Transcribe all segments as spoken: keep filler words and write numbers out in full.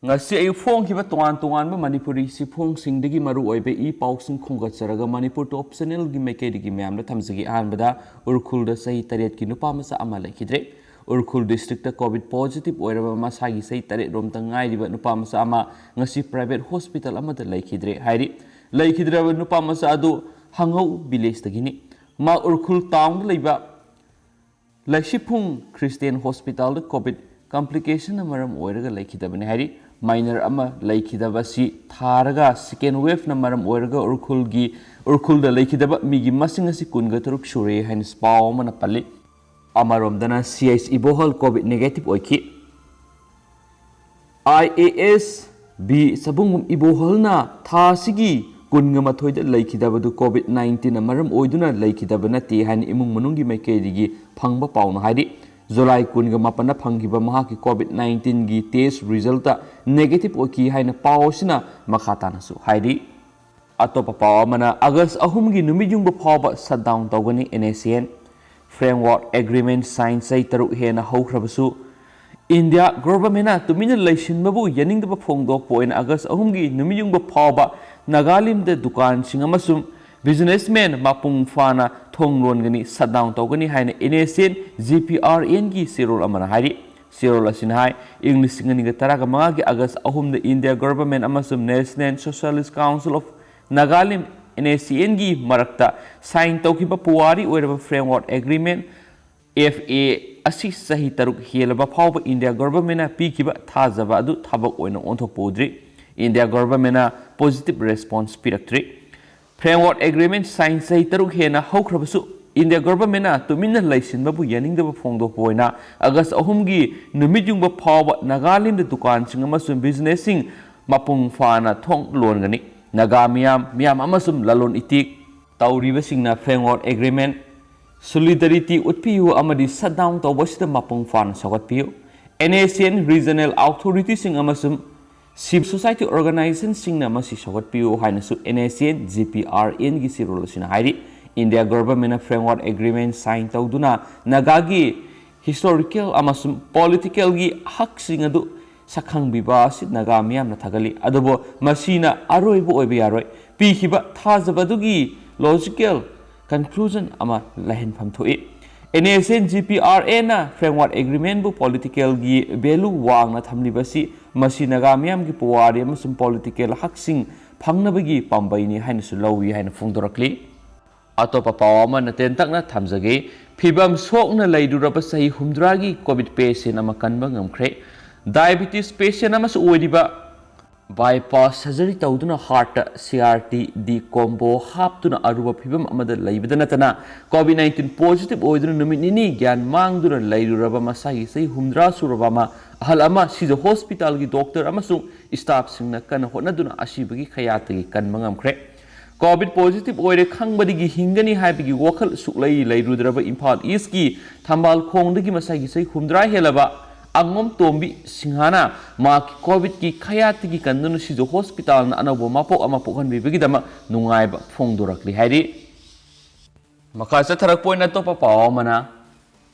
ꯉꯁꯤ ꯑꯌꯨꯛ ꯐꯣꯡꯈꯤꯕ ꯇꯣꯉꯥꯟ ꯇꯣꯉꯥꯟꯕ ꯃꯅꯤꯄꯨꯔꯤ ꯆꯦꯐꯣꯡꯁꯤꯡꯗꯒꯤ ꯃꯔꯨ ꯑꯣꯏꯕ ꯏ ꯄꯥꯎꯁꯤꯡ ꯈꯣꯝꯒꯠꯆꯔꯒ ꯃꯅꯤꯄꯨꯔ ꯇꯣꯞ ꯆꯦꯅꯦꯜꯒꯤ ꯃꯥꯏꯀꯩꯗꯒꯤ ꯃꯌꯥꯝꯗ ꯊꯝꯖꯒꯦ꯫ ꯑꯍꯥꯟꯕꯗ ꯎꯔꯈꯨꯜꯗ ꯆꯍꯤ ꯇꯔꯦꯠꯀꯤ ꯅꯨꯄꯥ ꯃꯆꯥ ꯑꯃ ꯂꯩꯈꯤꯗ꯭ꯔꯦ꯫ ꯎꯔꯈꯨꯜ ꯗꯤꯁꯇ꯭ꯔꯤꯛꯇ ꯀꯣꯚꯤꯗ ꯄꯣꯖꯤꯇꯤꯚ ꯑꯣꯏꯔꯕ ꯃꯁꯥꯒꯤ ꯆꯍꯤ ꯇꯔꯦꯠ ꯔꯣꯝꯇ ꯉꯥꯏꯔꯤꯕ ꯅꯨꯄꯥ ꯃꯆꯥ ꯑꯃ ꯉꯁꯤ ꯄ꯭ꯔꯥꯏꯚꯦꯠ ꯍꯣꯁꯄꯤꯇꯥꯜ ꯑꯃꯗ ꯂꯩꯈꯤꯗ꯭ꯔꯦ ꯍꯥꯏꯔꯤ꯫ ꯂꯩꯈꯤꯗ꯭ꯔꯕ ꯅꯨꯄꯥ ꯃꯆꯥ ꯑꯗꯨ ꯍꯪꯉꯧ ꯚꯤꯂꯦꯖꯇꯒꯤꯅꯤ꯫ ꯃꯥ ꯎꯔꯈꯨꯜ ꯇꯥꯎꯟꯗ ꯂꯩꯕ ꯂꯩꯁꯤꯐꯨꯡ ꯈ꯭ꯔꯤꯁꯇꯤꯌꯥꯟ ꯍꯣꯁꯄꯤꯇꯥꯜꯗ ꯀꯣꯚꯤꯗ ꯀꯝꯄ꯭ꯂꯤꯀꯦꯁꯟꯅ ꯃꯔꯝ ꯑꯣꯏꯔꯒ ꯂꯩꯈꯤꯗꯕꯅꯤ ꯍꯥꯏꯔꯤ꯫ ꯃꯥꯏꯅꯔ ꯑꯃ ꯂꯩꯈꯤꯗꯕ ꯑꯁꯤ ꯊꯥꯔꯒ ꯁꯦꯀꯦꯟ ꯋꯦꯚꯅ ꯃꯔꯝ ꯑꯣꯏꯔꯒ ꯎꯔꯈꯨꯜꯒꯤ, ꯎꯔꯈꯨꯜꯗ ꯂꯩꯈꯤꯗꯕ ꯃꯤꯒꯤ ꯃꯁꯤꯡ ꯑꯁꯤ ꯀꯨꯟꯒ ꯇꯔꯨꯛ ꯁꯨꯔꯦ ꯍꯥꯏꯅ ꯄꯥꯎ ꯑꯃꯅ ꯄꯜꯂꯤ꯫ ꯑꯃꯔꯣꯝꯗꯅ ꯁꯤ ꯑꯩꯆ ꯏꯕꯣꯍꯜ ꯀꯣꯚꯤꯗ ꯅꯦꯒꯦꯇꯤꯚ ꯑꯣꯏꯈꯤ꯫ ꯑꯥꯏ ꯑꯦ ꯑꯦꯁ ꯕꯤ ꯁꯕꯨꯡꯕꯨꯝ ꯏꯕꯣꯍꯜꯅ ꯊꯥ ꯑꯁꯤꯒꯤ ꯀꯨꯟꯒ ꯃꯥꯊꯣꯏꯗ ꯂꯩꯈꯤꯗꯕꯗꯨ ꯀꯣꯚꯤꯗ ꯅꯥꯏꯟꯇꯤꯟꯅ ꯃꯔꯝ ꯑꯣꯏꯗꯨꯅ ꯂꯩꯈꯤꯗꯕ ꯅꯠꯇꯦ ꯍꯥꯏꯅ ꯏꯃꯨꯡ ꯃꯅꯨꯡꯒꯤ ꯃꯥꯏꯀꯩꯗꯒꯤ ꯐꯪꯕ ꯄꯥꯎꯅ ꯍꯥꯏꯔꯤ꯫ ꯖꯨꯂꯥꯏ ꯀꯨꯟꯒ ꯃꯥꯄꯟꯗ ꯐꯪꯈꯤꯕ ꯃꯍꯥꯛꯀꯤ ꯀꯣꯚꯤꯗ ꯅꯥꯏꯟꯇꯤꯟꯒꯤ ꯇꯦꯁ ꯔꯤꯖꯜꯇ ꯅꯦꯒꯦꯇꯤꯚ ꯑꯣꯏꯈꯤ ꯍꯥꯏꯅ ꯄꯥꯎ ꯑꯁꯤꯅ ꯃꯈꯥ ꯇꯥꯅꯁꯨ ꯍꯥꯏꯔꯤ꯫ ꯑꯇꯣꯞꯄ ꯄꯥꯎ ꯑꯃꯅ, ꯑꯥꯒꯁ ꯑꯍꯨꯝꯒꯤ ꯅꯨꯃꯤꯠ ꯌꯨꯡꯕ ꯐꯥꯎꯕ ꯁꯠꯗꯥꯎꯟ ꯇꯧꯒꯅꯤ N S N. Framework agreement sign ꯆꯍꯤ ꯇꯔꯨꯛ ꯍꯦꯟꯅ ꯍꯧꯈ꯭ꯔꯕꯁꯨ, ꯏꯟꯗꯤꯌꯥ ꯒꯣꯚꯔꯟꯃꯦꯟꯅ ꯇꯨꯃꯤꯟꯅ ꯂꯩꯁꯤꯟꯕꯕꯨ ꯌꯥꯅꯤꯡꯗꯕ ꯐꯣꯡꯗꯣꯛꯄ ꯑꯣꯏꯅ ꯑꯥꯒꯁ ꯑꯍꯨꯝꯒꯤ ꯅꯨꯃꯤꯠ ꯌꯨꯡꯕ ꯐꯥꯎꯕ ꯅꯥꯒꯥꯂꯦꯟꯗ ꯗꯨꯀꯥꯟꯁꯤꯡ ꯑꯃꯁꯨꯡ ꯕꯤꯖꯤꯅꯦꯁꯃꯦꯟ ꯃꯄꯨꯡ ꯐꯥꯅ ꯊꯣꯡ ꯂꯣꯟꯒꯅꯤ, ꯁꯠꯗꯥꯎꯟ ꯇꯧꯒꯅꯤ ꯍꯥꯏꯅ N S N G P R ꯑꯦꯟꯒꯤ ꯆꯦꯔꯣꯜ ꯑꯃꯅ ꯍꯥꯏꯔꯤ꯫ ꯆꯦꯔꯣꯜ ꯑꯁꯤꯅ ꯍꯥꯏ, ꯏꯪ ꯂꯤꯁꯤꯡ ꯑꯅꯤꯒ ꯇꯔꯥꯒ ꯃꯉꯥꯒꯤ ꯑꯥꯒꯁ ꯑꯍꯨꯝꯗ ꯏꯟꯗꯤꯌꯥ ꯒꯣꯚꯔꯟꯃꯦꯟ ꯑꯃꯁꯨꯡ national socialist council of Nagaland, N S C ꯑꯦꯟꯒꯤ ꯃꯔꯛꯇ ꯁꯥꯏꯟ ꯇꯧꯈꯤꯕ ꯄꯨꯋꯥꯔꯤ ꯑꯣꯏꯔꯕ ꯐ꯭ꯔꯦꯝꯋꯥꯔꯛ ꯑꯦꯒ꯭ꯔꯤꯃꯦꯟ, ꯑꯦꯐ ꯑꯦ, ꯑꯁꯤ ꯆꯍꯤ ꯇꯔꯨꯛ ꯍꯦꯜꯂꯕ ꯐꯥꯎꯕ ꯏꯟꯗꯤꯌꯥ ꯒꯣꯚꯔꯟꯃꯦꯟꯅ ꯄꯤꯈꯤꯕ ꯊꯥꯖꯕ ꯑꯗꯨ ꯊꯕꯛ ꯑꯣꯏꯅ ꯑꯣꯟꯊꯣꯛꯄ ꯎꯗ꯭ꯔꯤ꯫ ꯏꯟꯗꯤꯌꯥ ꯒꯣꯚꯔꯟꯃꯦꯟꯅ ꯄꯣꯖꯤꯇꯤꯚ ꯔꯦꯁꯄꯣꯟꯁ ꯄꯤꯔꯛꯇ꯭ꯔꯤ꯫ ꯐ꯭ꯔꯦꯝꯋꯥꯔꯛ ꯑꯦꯒ꯭ꯔꯤꯃꯦꯟ ꯁꯥꯏꯟ ꯆꯍꯤ ꯇꯔꯨꯛ ꯍꯦꯟꯅ ꯍꯧꯈ꯭ꯔꯕꯁꯨ, ꯏꯟꯗꯤꯌꯥ ꯒꯣꯚꯔꯟꯃꯦꯟꯅ ꯇꯨꯃꯤꯟꯅ ꯂꯩꯁꯤꯟꯕꯕꯨ ꯌꯥꯅꯤꯡꯗꯕ ꯐꯣꯡꯗꯣꯛꯄ ꯑꯣꯏꯅ ꯑꯥꯒꯁ ꯑꯍꯨꯝꯒꯤ ꯅꯨꯃꯤꯠ ꯌꯨꯡꯕ ꯐꯥꯎꯕ ꯅꯥꯒꯥꯂꯦꯟꯗ ꯗꯨꯀꯥꯟꯁꯤꯡ ꯑꯃꯁꯨꯡ ꯕꯤꯖꯤꯅꯦꯁꯁꯤꯡ ꯃꯄꯨꯡ ꯐꯥꯅ ꯊꯣꯡ ꯂꯣꯟꯒꯅꯤ꯫ ꯅꯥꯒꯥ ꯃꯤꯌꯥꯝ, ꯃꯤꯌꯥꯝ ꯑꯃꯁꯨꯡ ꯂꯂꯣꯟ ꯏꯇꯤꯛ ꯇꯧꯔꯤꯕꯁꯤꯡꯅ ꯐ꯭ꯔꯦꯝꯋꯥꯔꯛ ꯑꯦꯒ꯭ꯔꯤꯃꯦꯟ ꯁꯣꯂꯤꯗꯥꯔꯤꯇꯤ ꯎꯠꯄꯤꯌꯨ ꯑꯃꯗꯤ ꯁꯠꯗꯥꯎꯟ ꯇꯧꯕ ꯑꯁꯤꯗ ꯃꯄꯨꯡ ꯐꯥꯅ ꯁꯧꯒꯠꯄꯤꯌꯨ꯫ ꯑꯦꯟ ꯑꯦꯁ ꯑꯦꯟ ꯔꯤꯖꯅꯦꯜ ꯑꯣꯊꯣꯔꯤꯇꯤꯁꯤꯡ ꯑꯃꯁꯨꯡ ꯁꯤꯚꯤꯜ ꯁꯣꯁꯥꯏꯇꯤ ꯑꯣꯔꯒꯅꯥꯏꯖꯦꯁꯟꯁꯤꯡꯅ ꯃꯁꯤ ꯁꯧꯒꯠꯄꯤꯌꯨ ꯍꯥꯏꯅꯁꯨ N S N G P R ꯑꯦꯟꯒꯤ ꯆꯦꯔꯣꯜ ꯑꯁꯤꯅ ꯍꯥꯏꯔꯤ꯫ ꯏꯟꯗꯤꯌꯥ ꯒꯣꯚꯔꯟꯃꯦꯟꯅ ꯐ꯭ꯔꯦꯝꯋꯥꯔꯛ ꯑꯦꯒ꯭ꯔꯤꯃꯦꯟ ꯁꯥꯏꯟ ꯇꯧꯗꯨꯅ ꯅꯥꯒꯥꯒꯤ ꯍꯤꯁꯇꯣꯔꯤꯀꯦꯜ ꯑꯃꯁꯨꯡ ꯄꯣꯂꯤꯇꯤꯀꯦꯜꯒꯤ ꯍꯛꯁꯤꯡ ꯑꯗꯨ ꯁꯛꯈꯪꯕꯤꯕ ꯑꯁꯤ ꯅꯥꯒꯥ ꯃꯤꯌꯥꯝꯅ ꯊꯥꯒꯠꯂꯤ꯫ ꯑꯗꯨꯕꯨ ꯃꯁꯤꯅ ꯑꯔꯣꯏꯕ ꯑꯣꯏꯕ ꯌꯥꯔꯣꯏ꯫ ꯄꯤꯈꯤꯕ ꯊꯥꯖꯕ ꯑꯗꯨꯒꯤ logical conclusion ꯑꯃ ꯂꯩꯍꯟꯐꯝ ꯊꯣꯛꯏ꯫ NSCN GPRAꯅ framework agreementꯕꯨ politicalꯒꯤ value ꯋꯥꯡꯅ ꯊꯝꯂꯤꯕ ꯑꯁꯤ ꯃꯁꯤ ꯅꯥꯒꯥ ꯃꯤꯌꯥꯝꯒꯤ ꯄꯨꯋꯥꯔꯤ ꯑꯃꯁꯨꯡ political ꯍꯛꯁꯤꯡ ꯐꯪꯅꯕꯒꯤ ꯄꯥꯝꯕꯩꯅꯤ ꯍꯥꯏꯅꯁꯨ ꯂꯧꯏ ꯍꯥꯏꯅ ꯐꯣꯡꯗꯣꯔꯛꯂꯤ꯫ ꯑꯇꯣꯞꯄ ꯄꯥꯎ ꯑꯃꯅ ꯇꯦꯟꯇꯛꯅ ꯊꯝꯖꯒꯦ꯫ ꯐꯤꯕꯝ ꯁꯣꯛꯅ ꯂꯩꯔꯨꯔꯕ ꯆꯍꯤ ꯍꯨꯝꯗ꯭ꯔꯥꯒꯤ COVID patient ꯑꯃ ꯀꯟꯕ ꯉꯝꯈ꯭ꯔꯦ꯫ Diabetes patient ꯑꯃꯁꯨ ꯑꯣꯏꯔꯤꯕ, bypass surgery ꯇꯧꯗꯨꯅ heartꯇ CRT-D combo ꯍꯥꯞꯇꯨꯅ ꯑꯔꯨꯕ ꯐꯤꯕꯝ ꯑꯃꯗ ꯂꯩꯕꯗ ꯅꯠꯇꯅ COVID nineteen positive ꯑꯣꯏꯗꯨꯅ ꯅꯨꯃꯤꯠ ꯅꯤꯅꯤ ꯒ꯭ꯌꯥꯟ ꯃꯥꯡꯗꯨꯅ ꯂꯩꯔꯨꯔꯕ ꯃꯁꯥꯒꯤ ꯆꯍꯤ ꯍꯨꯝꯗ꯭ꯔꯥ ꯁꯨꯔꯕ ꯑꯃ, ꯑꯍꯜ ꯑꯃ ꯁꯤꯖ hospitalꯒꯤ doctor ꯑꯃꯁꯨꯡ staffꯁꯤꯡꯅ ꯀꯟꯅ ꯍꯣꯠꯅꯗꯨꯅ ꯑꯁꯤꯕꯒꯤ ꯈꯌꯥꯠꯇꯒꯤ ꯀꯟꯕ ꯉꯝꯈ꯭ꯔꯦ꯫ COVID positive ꯑꯣꯏꯔꯦ ꯈꯪꯕꯗꯒꯤ ꯍꯤꯡꯒꯅꯤ ꯍꯥꯏꯕꯒꯤ ꯋꯥꯈꯜ ꯁꯨꯛꯂꯩ ꯂꯩꯔꯨꯗ꯭ꯔꯕ ꯏꯝꯐꯥꯜ Eastꯀꯤ ꯊꯝꯕꯥꯜ ꯈꯣꯡꯗꯒꯤ ꯃꯁꯥꯒꯤ ꯆꯍꯤ ꯍꯨꯝꯗ꯭ꯔꯥ ꯍꯦꯜꯂꯕ ꯑꯉꯣꯝꯇꯣꯝꯕꯤ ꯁꯤꯡꯍꯥꯅ ꯃꯍꯥꯛꯀꯤ COVIDꯀꯤ ꯈꯌꯥꯠꯇꯒꯤ ꯀꯟꯗꯨꯅ ꯁꯤꯖ hospitalꯅ ꯑꯅꯧꯕ ꯃꯄꯣꯛ ꯑꯃ ꯄꯣꯛꯍꯟꯕꯤꯕꯒꯤꯗꯃꯛ ꯅꯨꯡꯉꯥꯏꯕ ꯐꯣꯡꯗꯣꯔꯛꯂꯤ ꯍꯥꯏꯔꯤ꯫ ꯃꯈꯥ ꯆꯠꯊꯔꯛꯄ ꯑꯣꯏꯅ ꯑꯇꯣꯞꯄ ꯄꯥꯎ ꯑꯃꯅ,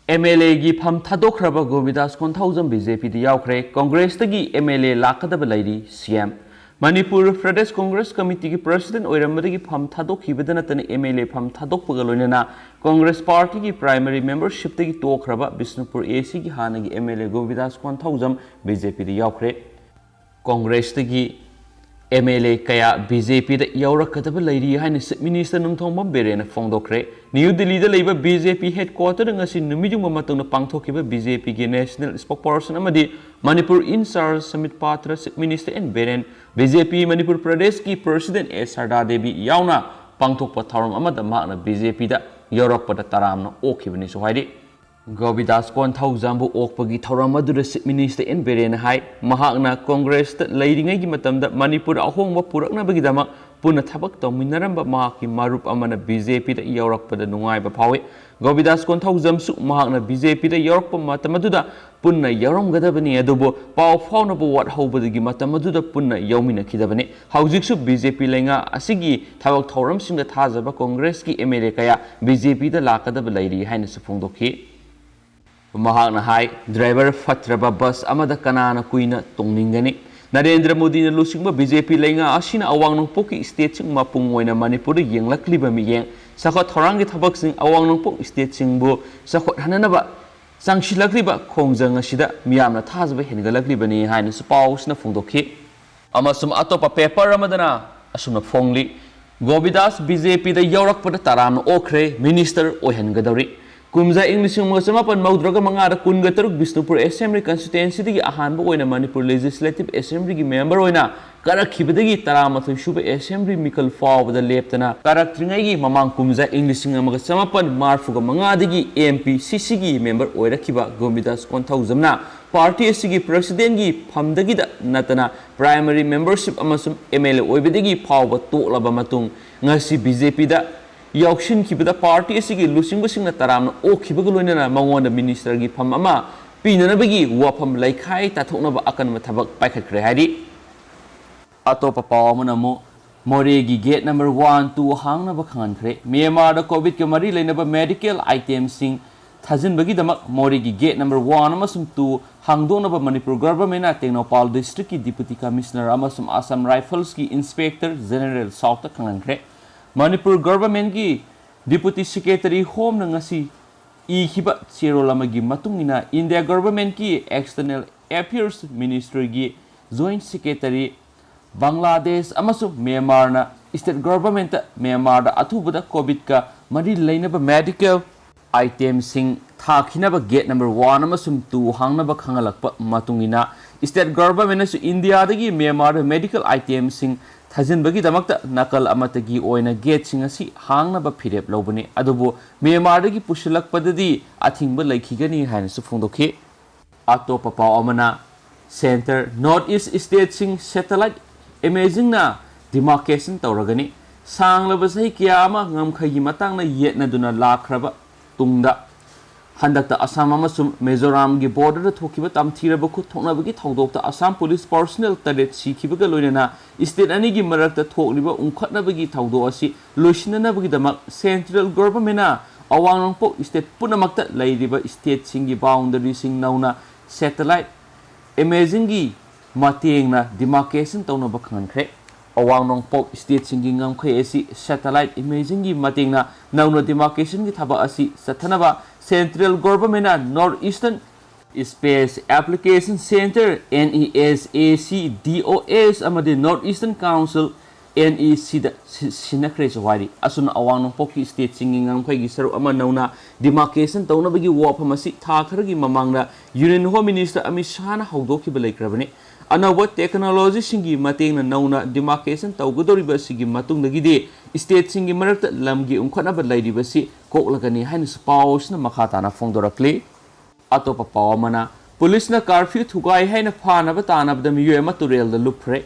MLAꯒꯤ ꯐꯝ ꯊꯥꯗꯣꯛꯈ꯭ꯔꯕ ꯒꯣꯕꯤꯟꯗꯥꯁ ꯀꯣꯟꯊꯧꯖꯝ BJPꯗ ꯌꯥꯎꯈ꯭ꯔꯦ꯫ ꯀꯣꯡꯒ꯭ꯔꯦꯁꯇꯒꯤ MLA ꯂꯥꯛꯀꯗꯕ ꯂꯩꯔꯤ CM꯫ ꯃꯅꯤꯄꯨꯔ ꯄ꯭ꯔꯗꯦꯁ ꯀꯣꯡꯒ꯭ꯔꯦꯁ ꯀꯃꯤꯇꯤꯒꯤ president ꯑꯣꯏꯔꯝꯕꯗꯒꯤ ꯐꯝ ꯊꯥꯗꯣꯛꯈꯤꯕꯗ ꯅꯠꯇꯅ MLA ꯐꯝ ꯊꯥꯗꯣꯛꯄꯒ ꯂꯣꯏꯅꯅ ꯀꯣꯡꯒ꯭ꯔꯦꯁ ꯄꯥꯔꯇꯤꯒꯤ primary membershipꯇꯒꯤ ꯇꯣꯛꯈ꯭ꯔꯕ ꯕꯤꯁꯅꯨꯄꯨꯔ ACꯒꯤ ꯍꯥꯟꯅꯒꯤ MLA ꯒꯣꯕꯤꯟꯗꯥꯁ ꯀꯣꯟꯊꯧꯖꯝ BJPꯗ ꯌꯥꯎꯈ꯭ꯔꯦ꯫ ꯀꯣꯡꯒ꯭ꯔꯦꯁꯇꯒꯤ MLA ꯀꯌꯥ BJPꯗ ꯌꯥꯎꯔꯛꯀꯗꯕ ꯂꯩꯔꯤ ꯍꯥꯏꯅ Chief Minister ꯅꯣꯡꯊꯣꯝꯕꯝ ꯕꯤꯔꯦꯟꯅ ꯐꯣꯡꯗꯣꯛꯈ꯭ꯔꯦ꯫ ꯅ꯭ꯌꯨ ꯗꯤꯜꯂꯤꯗ ꯂꯩꯕ BJP headquarterꯗ ꯉꯁꯤ ꯅꯨꯃꯤꯠ ꯌꯨꯡꯕ ꯃꯇꯝꯗ ꯄꯥꯡꯊꯣꯛꯈꯤꯕ BJPꯒꯤ national spokesperson ꯑꯃꯗꯤ ꯃꯅꯤꯄꯨꯔ in charge ꯁꯃꯤꯠ ꯄꯥꯇ꯭ꯔ, Chief Minister N Biren, BJP Manipur ꯄ꯭ꯔꯗꯦꯁꯀꯤ president A ꯁꯔꯗꯥ ꯗꯦꯕꯤ ꯌꯥꯎꯅ ꯄꯥꯡꯊꯣꯛꯄ ꯊꯧꯔꯝ ꯑꯃꯗ ꯃꯍꯥꯛꯅ BJPꯗ ꯌꯥꯎꯔꯛꯄꯗ ꯇꯔꯥꯝꯅ ꯑꯣꯛꯈꯤꯕꯅꯤꯁꯨ ꯍꯥꯏꯔꯤ꯫ ꯒꯣꯕꯤꯟꯗꯥꯁ ꯀꯣꯟꯊꯧꯖꯝꯕꯨ ꯑꯣꯛꯄꯒꯤ ꯊꯧꯔꯝ ꯑꯗꯨꯗ Chief Minister N ꯕꯤꯔꯦꯟꯅ ꯍꯥꯏ, ꯃꯍꯥꯛꯅ ꯀꯣꯡꯒ꯭ꯔꯦꯁꯇ ꯂꯩꯔꯤꯉꯩꯒꯤ ꯃꯇꯝꯗ ꯃꯅꯤꯄꯨꯔꯗ ꯑꯍꯣꯡꯕ ꯄꯨꯔꯛꯅꯕꯒꯤꯗꯃꯛ ꯄꯨꯟꯅ ꯊꯕꯛ ꯇꯧꯃꯤꯟꯅꯔꯝꯕ ꯃꯍꯥꯛꯀꯤ ꯃꯔꯨꯞ ꯑꯃꯅ BJPꯗ ꯌꯥꯎꯔꯛꯄꯗ ꯅꯨꯡꯉꯥꯏꯕ ꯐꯥꯎꯏ꯫ ꯒꯣꯕꯤꯟꯗꯥꯁ ꯀꯣꯟꯊꯧꯖꯝꯁꯨ ꯃꯍꯥꯛꯅ BJPꯗ ꯌꯥꯎꯔꯛꯄ ꯃꯇꯝ ꯑꯗꯨꯗ ꯄꯨꯟꯅ ꯌꯥꯎꯔꯝꯒꯗꯕꯅꯤ, ꯑꯗꯨꯕꯨ ꯄꯥꯎ ꯐꯥꯎꯅꯕ ꯋꯥꯠꯍꯧꯕꯗꯒꯤ ꯃꯇꯝ ꯑꯗꯨꯗ ꯄꯨꯟꯅ ꯌꯥꯎꯃꯤꯟꯅꯈꯤꯗꯕꯅꯤ꯫ ꯍꯧꯖꯤꯛꯁꯨ BJP ꯂꯩꯉꯥꯛ ꯑꯁꯤꯒꯤ ꯊꯕꯛ ꯊꯧꯔꯝꯁꯤꯡꯗ ꯊꯥꯖꯕ ꯀꯣꯡꯒ꯭ꯔꯦꯁꯀꯤ MLA ꯀꯌꯥ BJPꯗ ꯂꯥꯛꯀꯗꯕ ꯂꯩꯔꯤ ꯍꯥꯏꯅꯁꯨ ꯐꯣꯡꯗꯣꯛꯈꯤ꯫ ꯃꯍꯥꯛꯅ ꯍꯥꯏ, ꯗ꯭ꯔꯥꯏꯚꯔ ꯐꯠꯇ꯭ꯔꯕ ꯕꯁ ꯑꯃꯗ ꯀꯅꯥꯅ ꯀꯨꯏꯅ ꯇꯣꯡꯅꯤꯡꯒꯅꯤ? ꯅꯔꯦꯟꯗ꯭ꯔ ꯃꯣꯗꯤꯅ ꯂꯨꯆꯤꯡꯕ ꯕꯤ ꯖꯦ ꯄꯤ ꯂꯩꯉꯥꯛ ꯑꯁꯤꯅ ꯑꯋꯥꯡ ꯅꯣꯡꯄꯣꯛꯀꯤ ꯁ꯭ꯇꯦꯠꯁꯤꯡ, ꯃꯄꯨꯡ ꯑꯣꯏꯅ ꯃꯅꯤꯄꯨꯔꯗ ꯌꯦꯡꯂꯛꯂꯤꯕ ꯃꯤꯠꯌꯦꯡ, ꯆꯥꯎꯈꯠ ꯊꯧꯔꯥꯡꯒꯤ ꯊꯕꯛꯁꯤꯡ, ꯑꯋꯥꯡ ꯅꯣꯡꯄꯣꯛ ꯁ꯭ꯇꯦꯠꯁꯤꯡꯕꯨ ꯆꯥꯎꯈꯠꯍꯟꯅꯅꯕ ꯆꯪꯁꯤꯜꯂꯛꯂꯤꯕ ꯈꯣꯡꯖꯪ ꯑꯁꯤꯗ ꯃꯤꯌꯥꯝꯅ ꯊꯥꯖꯕ ꯍꯦꯟꯒꯠꯂꯛꯂꯤꯕꯅꯤ ꯍꯥꯏꯅꯁꯨ ꯄꯥꯎ ꯑꯁꯤꯅ ꯐꯣꯡꯗꯣꯛꯈꯤ꯫ ꯑꯃꯁꯨꯡ ꯑꯇꯣꯞꯄ ꯄꯦꯄꯔ ꯑꯃꯗꯅ ꯑꯁꯨꯝꯅ ꯐꯣꯡꯂꯤ, ꯒꯣꯕꯤꯗꯥꯁ ꯕꯤ ꯖꯦ ꯄꯤꯗ ꯌꯥꯎꯔꯛꯄꯗ ꯇꯔꯥꯝꯅ ꯑꯣꯛꯈ꯭ꯔꯦ, ꯃꯤꯅꯤꯁꯇꯔ ꯑꯣꯏꯍꯟꯒꯗꯧꯔꯤ꯫ ꯀꯨꯝꯖꯥ ꯏꯪ ꯂꯤꯁꯤꯡ ꯑꯃꯒ ꯆꯃꯥꯄꯟ ꯃꯧꯗ꯭ꯔꯥꯒ ꯃꯉꯥꯗ ꯀꯨꯟꯒ ꯇꯔꯨꯛ ꯕꯤꯁꯅꯨꯄꯨꯔ ꯑꯦꯁꯦꯝꯕ꯭ꯂꯤ ꯀꯟꯁꯇꯤꯇ꯭ꯋꯦꯟꯁꯤꯗꯒꯤ ꯑꯍꯥꯟꯕ ꯑꯣꯏꯅ ꯃꯅꯤꯄꯨꯔ ꯂꯦꯖꯤꯁꯂꯦꯇꯤꯚ ꯑꯦꯁꯦꯝꯕ꯭ꯂꯤꯒꯤ ꯃꯦꯝꯕꯔ ꯑꯣꯏꯅ ꯀꯥꯔꯛꯈꯤꯕꯗꯒꯤ ꯇꯔꯥꯃꯥꯊꯣꯏ ꯁꯨꯕ ꯑꯦꯁꯦꯝꯕ꯭ꯂꯤ ꯃꯤꯈꯜ ꯐꯥꯎꯕꯗ ꯂꯦꯞꯇꯅ ꯀꯥꯔꯛꯇ꯭ꯔꯤꯉꯩꯒꯤ ꯃꯃꯥꯡ ꯀꯨꯝꯖꯥ ꯏꯪ ꯂꯤꯁꯤꯡ ꯑꯃꯒ ꯆꯃꯥꯄꯟ ꯃꯔꯤꯐꯨꯒ ꯃꯉꯥꯗꯒꯤ ꯑꯦꯝ ꯄꯤ ꯁꯤ ꯁꯤꯒꯤ ꯃꯦꯝꯕꯔ ꯑꯣꯏꯔꯛꯈꯤꯕ ꯒꯣꯕꯤꯟꯗꯥꯁ ꯀꯣꯟꯊꯧꯖꯝꯅ ꯄꯥꯔꯇꯤ ꯑꯁꯤꯒꯤ ꯄ꯭ꯔꯁꯤꯗꯦꯟꯒꯤ ꯐꯝꯗꯒꯤꯗ ꯅꯠꯇꯅ ꯄ꯭ꯔꯥꯏꯃꯔꯤ ꯃꯦꯝꯕꯔꯁꯤꯞ ꯑꯃꯁꯨꯡ ꯑꯦꯝ ꯑꯦꯜ ꯑꯦ ꯑꯣꯏꯕꯗꯒꯤ ꯐꯥꯎꯕ ꯇꯣꯛꯂꯕ ꯃꯇꯨꯡ ꯉꯁꯤ ꯕꯤ ꯖꯦ ꯄꯤꯗ ꯌꯥꯎꯁꯤꯟꯈꯤꯕꯗ ꯄꯥꯔꯇꯤ ꯑꯁꯤꯒꯤ ꯂꯨꯆꯤꯡꯕꯁꯤꯡꯅ ꯇꯔꯥꯝꯅ ꯑꯣꯛꯈꯤꯕꯒ ꯂꯣꯏꯅꯅ ꯃꯉꯣꯟꯗ ꯃꯤꯅꯤꯁꯇꯔꯒꯤ ꯐꯝ ꯑꯃ ꯄꯤꯅꯅꯕꯒꯤ ꯋꯥꯐꯝ ꯂꯩꯈꯥꯏ ꯇꯥꯊꯣꯛꯅꯕ ꯑꯀꯟꯕ ꯊꯕꯛ ꯄꯥꯏꯈꯠꯈ꯭ꯔꯦ ꯍꯥꯏꯔꯤ꯫ ꯑꯇꯣꯞꯄ ꯄꯥꯎ ꯑꯃꯅ ꯑꯃꯨꯛ ꯃꯣꯔꯦꯒꯤ ꯒꯦꯠ ꯅꯝꯕꯔ ꯋꯥꯟ, ꯇꯨ ꯍꯥꯡꯅꯕ ꯈꯪꯍꯟꯈ꯭ꯔꯦ꯫ ꯃ꯭ꯌꯥꯟꯃꯥꯔꯗ ꯀꯣꯚꯤꯗꯀ ꯃꯔꯤ ꯂꯩꯅꯕ ꯃꯦꯗꯤꯀꯦꯜ ꯑꯥꯏꯇꯦꯝꯁꯤꯡ ꯊꯥꯖꯤꯟꯕꯒꯤꯗꯃꯛ ꯃꯣꯔꯦꯒꯤ ꯒꯦꯠ ꯅꯝꯕꯔ ꯋꯥꯟ ꯑꯃꯁꯨꯡ ꯇꯨ ꯍꯥꯡꯗꯣꯛꯅꯕ ꯃꯅꯤꯄꯨꯔ ꯒꯚꯔꯟꯃꯦꯟꯠꯅ ꯇꯦꯡꯅꯧꯄꯥꯜ ꯗꯤꯁꯇ꯭ꯔꯤꯛꯀꯤ ꯗꯤꯄꯨꯇꯤ ꯀꯃꯤꯁꯅꯔ ꯑꯃꯁꯨꯡ ꯑꯁꯥꯝ ꯔꯥꯏꯐꯜꯁꯀꯤ ꯏꯟꯁꯄꯦꯛꯇꯔ ꯖꯦꯅꯔꯦꯜ ꯁꯥꯎꯠꯇ ꯈꯪꯍꯟꯈ꯭ꯔꯦ꯫ ꯃꯅꯤꯄꯨꯔ ꯒꯚꯔꯟꯃꯦꯟꯠꯀꯤ ꯗꯤꯄꯨꯇꯤ ꯁꯦꯀ꯭ꯔꯦꯇꯔꯤ ꯍꯣꯝꯅ ꯉꯁꯤ ꯏꯈꯤꯕ ꯆꯦꯔꯣꯜ ꯑꯃꯒꯤ ꯃꯇꯨꯡ ꯏꯟꯅ ꯏꯟꯗꯤꯌꯥ ꯒꯚꯔꯟꯃꯦꯟꯠꯀꯤ ꯑꯦꯛꯁꯇꯔꯅꯦꯜ ꯑꯦꯐꯤꯌꯔꯁ ꯃꯤꯅꯤꯁꯇ꯭ꯔꯤꯒꯤ ꯖꯣꯏꯟꯠ ꯁꯦꯀ꯭ꯔꯦꯇꯔꯤ ꯕꯪꯒ꯭ꯂꯥꯗꯦꯁ ꯑꯃꯁꯨꯡ ꯃ꯭ꯌꯥꯟꯃꯥꯔꯅ ꯁ꯭ꯇꯦꯠ ꯒꯚꯔꯟꯃꯦꯟꯠꯇ ꯃ꯭ꯌꯥꯟꯃꯥꯔꯗ ꯑꯊꯨꯕꯗ ꯀꯣꯚꯤꯗꯀ ꯃꯔꯤ ꯂꯩꯅꯕ ꯃꯦꯗꯤꯀꯦꯜ ꯑꯥꯏꯇꯦꯝꯁꯤꯡ ꯊꯥꯈꯤꯅꯕ ꯒꯦꯠ ꯅꯝꯕꯔ ꯋꯥꯟ ꯑꯃꯁꯨꯡ ꯇꯨ ꯍꯥꯡꯅꯕ ꯈꯪꯍꯜꯂꯛꯄ ꯃꯇꯨꯡ ꯏꯟꯅ ꯁ꯭ꯇꯦꯠ ꯒꯚꯔꯟꯃꯦꯟꯠꯅꯁꯨ ꯏꯟꯗꯤꯌꯥꯗꯒꯤ ꯃ꯭ꯌꯥꯟꯃꯥꯔꯗ ꯃꯦꯗꯤꯀꯦꯜ ꯑꯥꯏꯇꯦꯝꯁꯤꯡ ꯊꯥꯖꯤꯟꯕꯒꯤꯗꯃꯛꯇ ꯅꯥꯀꯜ ꯑꯃꯠꯇꯒꯤ ꯑꯣꯏꯅ ꯒꯦꯠꯁꯤꯡ ꯑꯁꯤ ꯍꯥꯡꯅꯕ ꯐꯤꯔꯦꯞ ꯂꯧꯕꯅꯤ, ꯑꯗꯨꯕꯨ ꯃ꯭ꯌꯥꯟꯃꯥꯔꯗꯒꯤ ꯄꯨꯁꯤꯜꯂꯛꯄꯗꯗꯤ ꯑꯊꯤꯡꯕ ꯂꯩꯈꯤꯒꯅꯤ ꯍꯥꯏꯅꯁꯨ ꯐꯣꯡꯗꯣꯛꯈꯤ꯫ ꯑꯇꯣꯞꯄ ꯄꯥꯎ ꯑꯃꯅ, centre north east ꯁ꯭ꯇꯦꯠꯁꯤꯡ satellite ꯏꯃꯦꯖꯤꯡꯅ demarcation ꯇꯧꯔꯒꯅꯤ꯫ ꯁꯥꯡꯂꯕ ꯆꯍꯤ ꯀꯌꯥ ꯑꯃ ꯉꯝꯈꯩꯒꯤ ꯃꯇꯥꯡꯗ ꯌꯦꯠꯅꯗꯨꯅ ꯂꯥꯛꯈ꯭ꯔꯕ ꯇꯨꯡꯗ, ꯍꯟꯗꯛꯇ ꯑꯁꯥꯝ ꯑꯃꯁꯨꯡ ꯃꯤꯖꯣꯔꯥꯝꯒꯤ ꯕꯣꯔꯗꯔꯗ ꯊꯣꯛꯈꯤꯕ ꯇꯝꯊꯤꯔꯕ ꯈꯨꯠ ꯊꯣꯛꯅꯕꯒꯤ ꯊꯧꯗꯣꯛꯇ ꯑꯁꯥꯝ ꯄꯨꯂꯤꯁ ꯄꯔꯁꯣꯅꯦꯜ ꯇꯔꯦꯠ ꯁꯤꯈꯤꯕꯒ ꯂꯣꯏꯅꯅ ꯁ꯭ꯇꯦꯠ ꯑꯅꯤꯒꯤ ꯃꯔꯛꯇ ꯊꯣꯛꯂꯤꯕ ꯎꯪꯈꯠꯅꯕꯒꯤ ꯊꯧꯗꯣꯛ ꯑꯁꯤ ꯂꯣꯏꯁꯤꯟꯅꯅꯕꯒꯤꯗꯃꯛ ꯁꯦꯟꯇ꯭ꯔꯦꯜ ꯒꯚꯔꯟꯃꯦꯟꯠꯅ ꯑꯋꯥꯡ ꯅꯣꯡꯄꯣꯛ state ꯄꯨꯝꯅꯃꯛꯇ ꯂꯩꯔꯤꯕ stateꯁꯤꯡꯒꯤ boundaryꯁꯤꯡ ꯅꯧꯅ satellite imagingꯒꯤ ꯃꯇꯦꯡꯅ demarcation ꯇꯧꯅꯕ ꯈꯪꯍꯟꯈ꯭ꯔꯦ꯫ ꯑꯋꯥꯡ ꯅꯣꯡꯄꯣꯛ stateꯁꯤꯡꯒꯤ ꯉꯝꯈꯩ ꯑꯁꯤ satellite imagingꯒꯤ ꯃꯇꯦꯡꯅ ꯅꯧꯅ demarcationꯒꯤ ꯊꯕꯛ ꯑꯁꯤ ꯆꯠꯊꯅꯕ central governmentꯅ North Eastern Space Application Centre, NESAC, DOS, ꯑꯃꯗꯤ North Eastern Council, NECꯗ ꯁꯤ-, ꯁꯤꯟꯅꯈ꯭ꯔꯦꯁꯨ ꯍꯥꯏꯔꯤ꯫ ꯑꯁꯨꯝꯅ ꯑꯋꯥꯡ ꯅꯣꯡꯄꯣꯛꯀꯤ stateꯁꯤꯡꯒꯤ ꯉꯝꯈꯩꯒꯤ ꯁꯔꯨꯛ ꯑꯃ ꯅꯧꯅ demarcation ꯇꯧꯅꯕꯒꯤ ꯋꯥꯐꯝ ꯑꯁꯤ ꯊꯥ ꯈꯔꯒꯤ ꯃꯃꯥꯡꯗ Union Home Minister ꯑꯃꯤꯠ ꯁꯥꯍꯅ ꯍꯧꯗꯣꯛꯈꯤꯕ ꯂꯩꯈ꯭ꯔꯕꯅꯤ꯫ ꯑꯅꯧꯕ technologyꯁꯤꯡꯒꯤ ꯃꯇꯦꯡꯅ ꯅꯧꯅ demarcation ꯇꯧꯒꯗꯧꯔꯤꯕ ꯑꯁꯤꯒꯤ ꯃꯇꯨꯡꯗꯒꯤꯗꯤ stateꯁꯤꯡꯒꯤ ꯃꯔꯛꯇ ꯂꯝꯒꯤ ꯎꯪꯈꯠꯅꯕ ꯂꯩꯔꯤꯕꯁꯤ ꯀꯣꯛꯂꯒꯅꯤ ꯍꯥꯏꯅꯁꯨ ꯄꯥꯎ ꯑꯁꯤꯅ ꯃꯈꯥ ꯇꯥꯅ ꯐꯣꯡꯗꯣꯔꯛꯂꯤ꯫ ꯑꯇꯣꯞꯄ ꯄꯥꯎ ꯑꯃꯅ, ꯄꯨꯂꯤꯁꯅ curfew ꯊꯨꯒꯥꯏ ꯍꯥꯏꯅ ꯐꯥꯅꯕ ꯇꯥꯅꯕꯗ ꯃꯤꯑꯣꯏ ꯑꯃ ꯇꯨꯔꯦꯜꯗ ꯂꯨꯞꯈ꯭ꯔꯦ꯫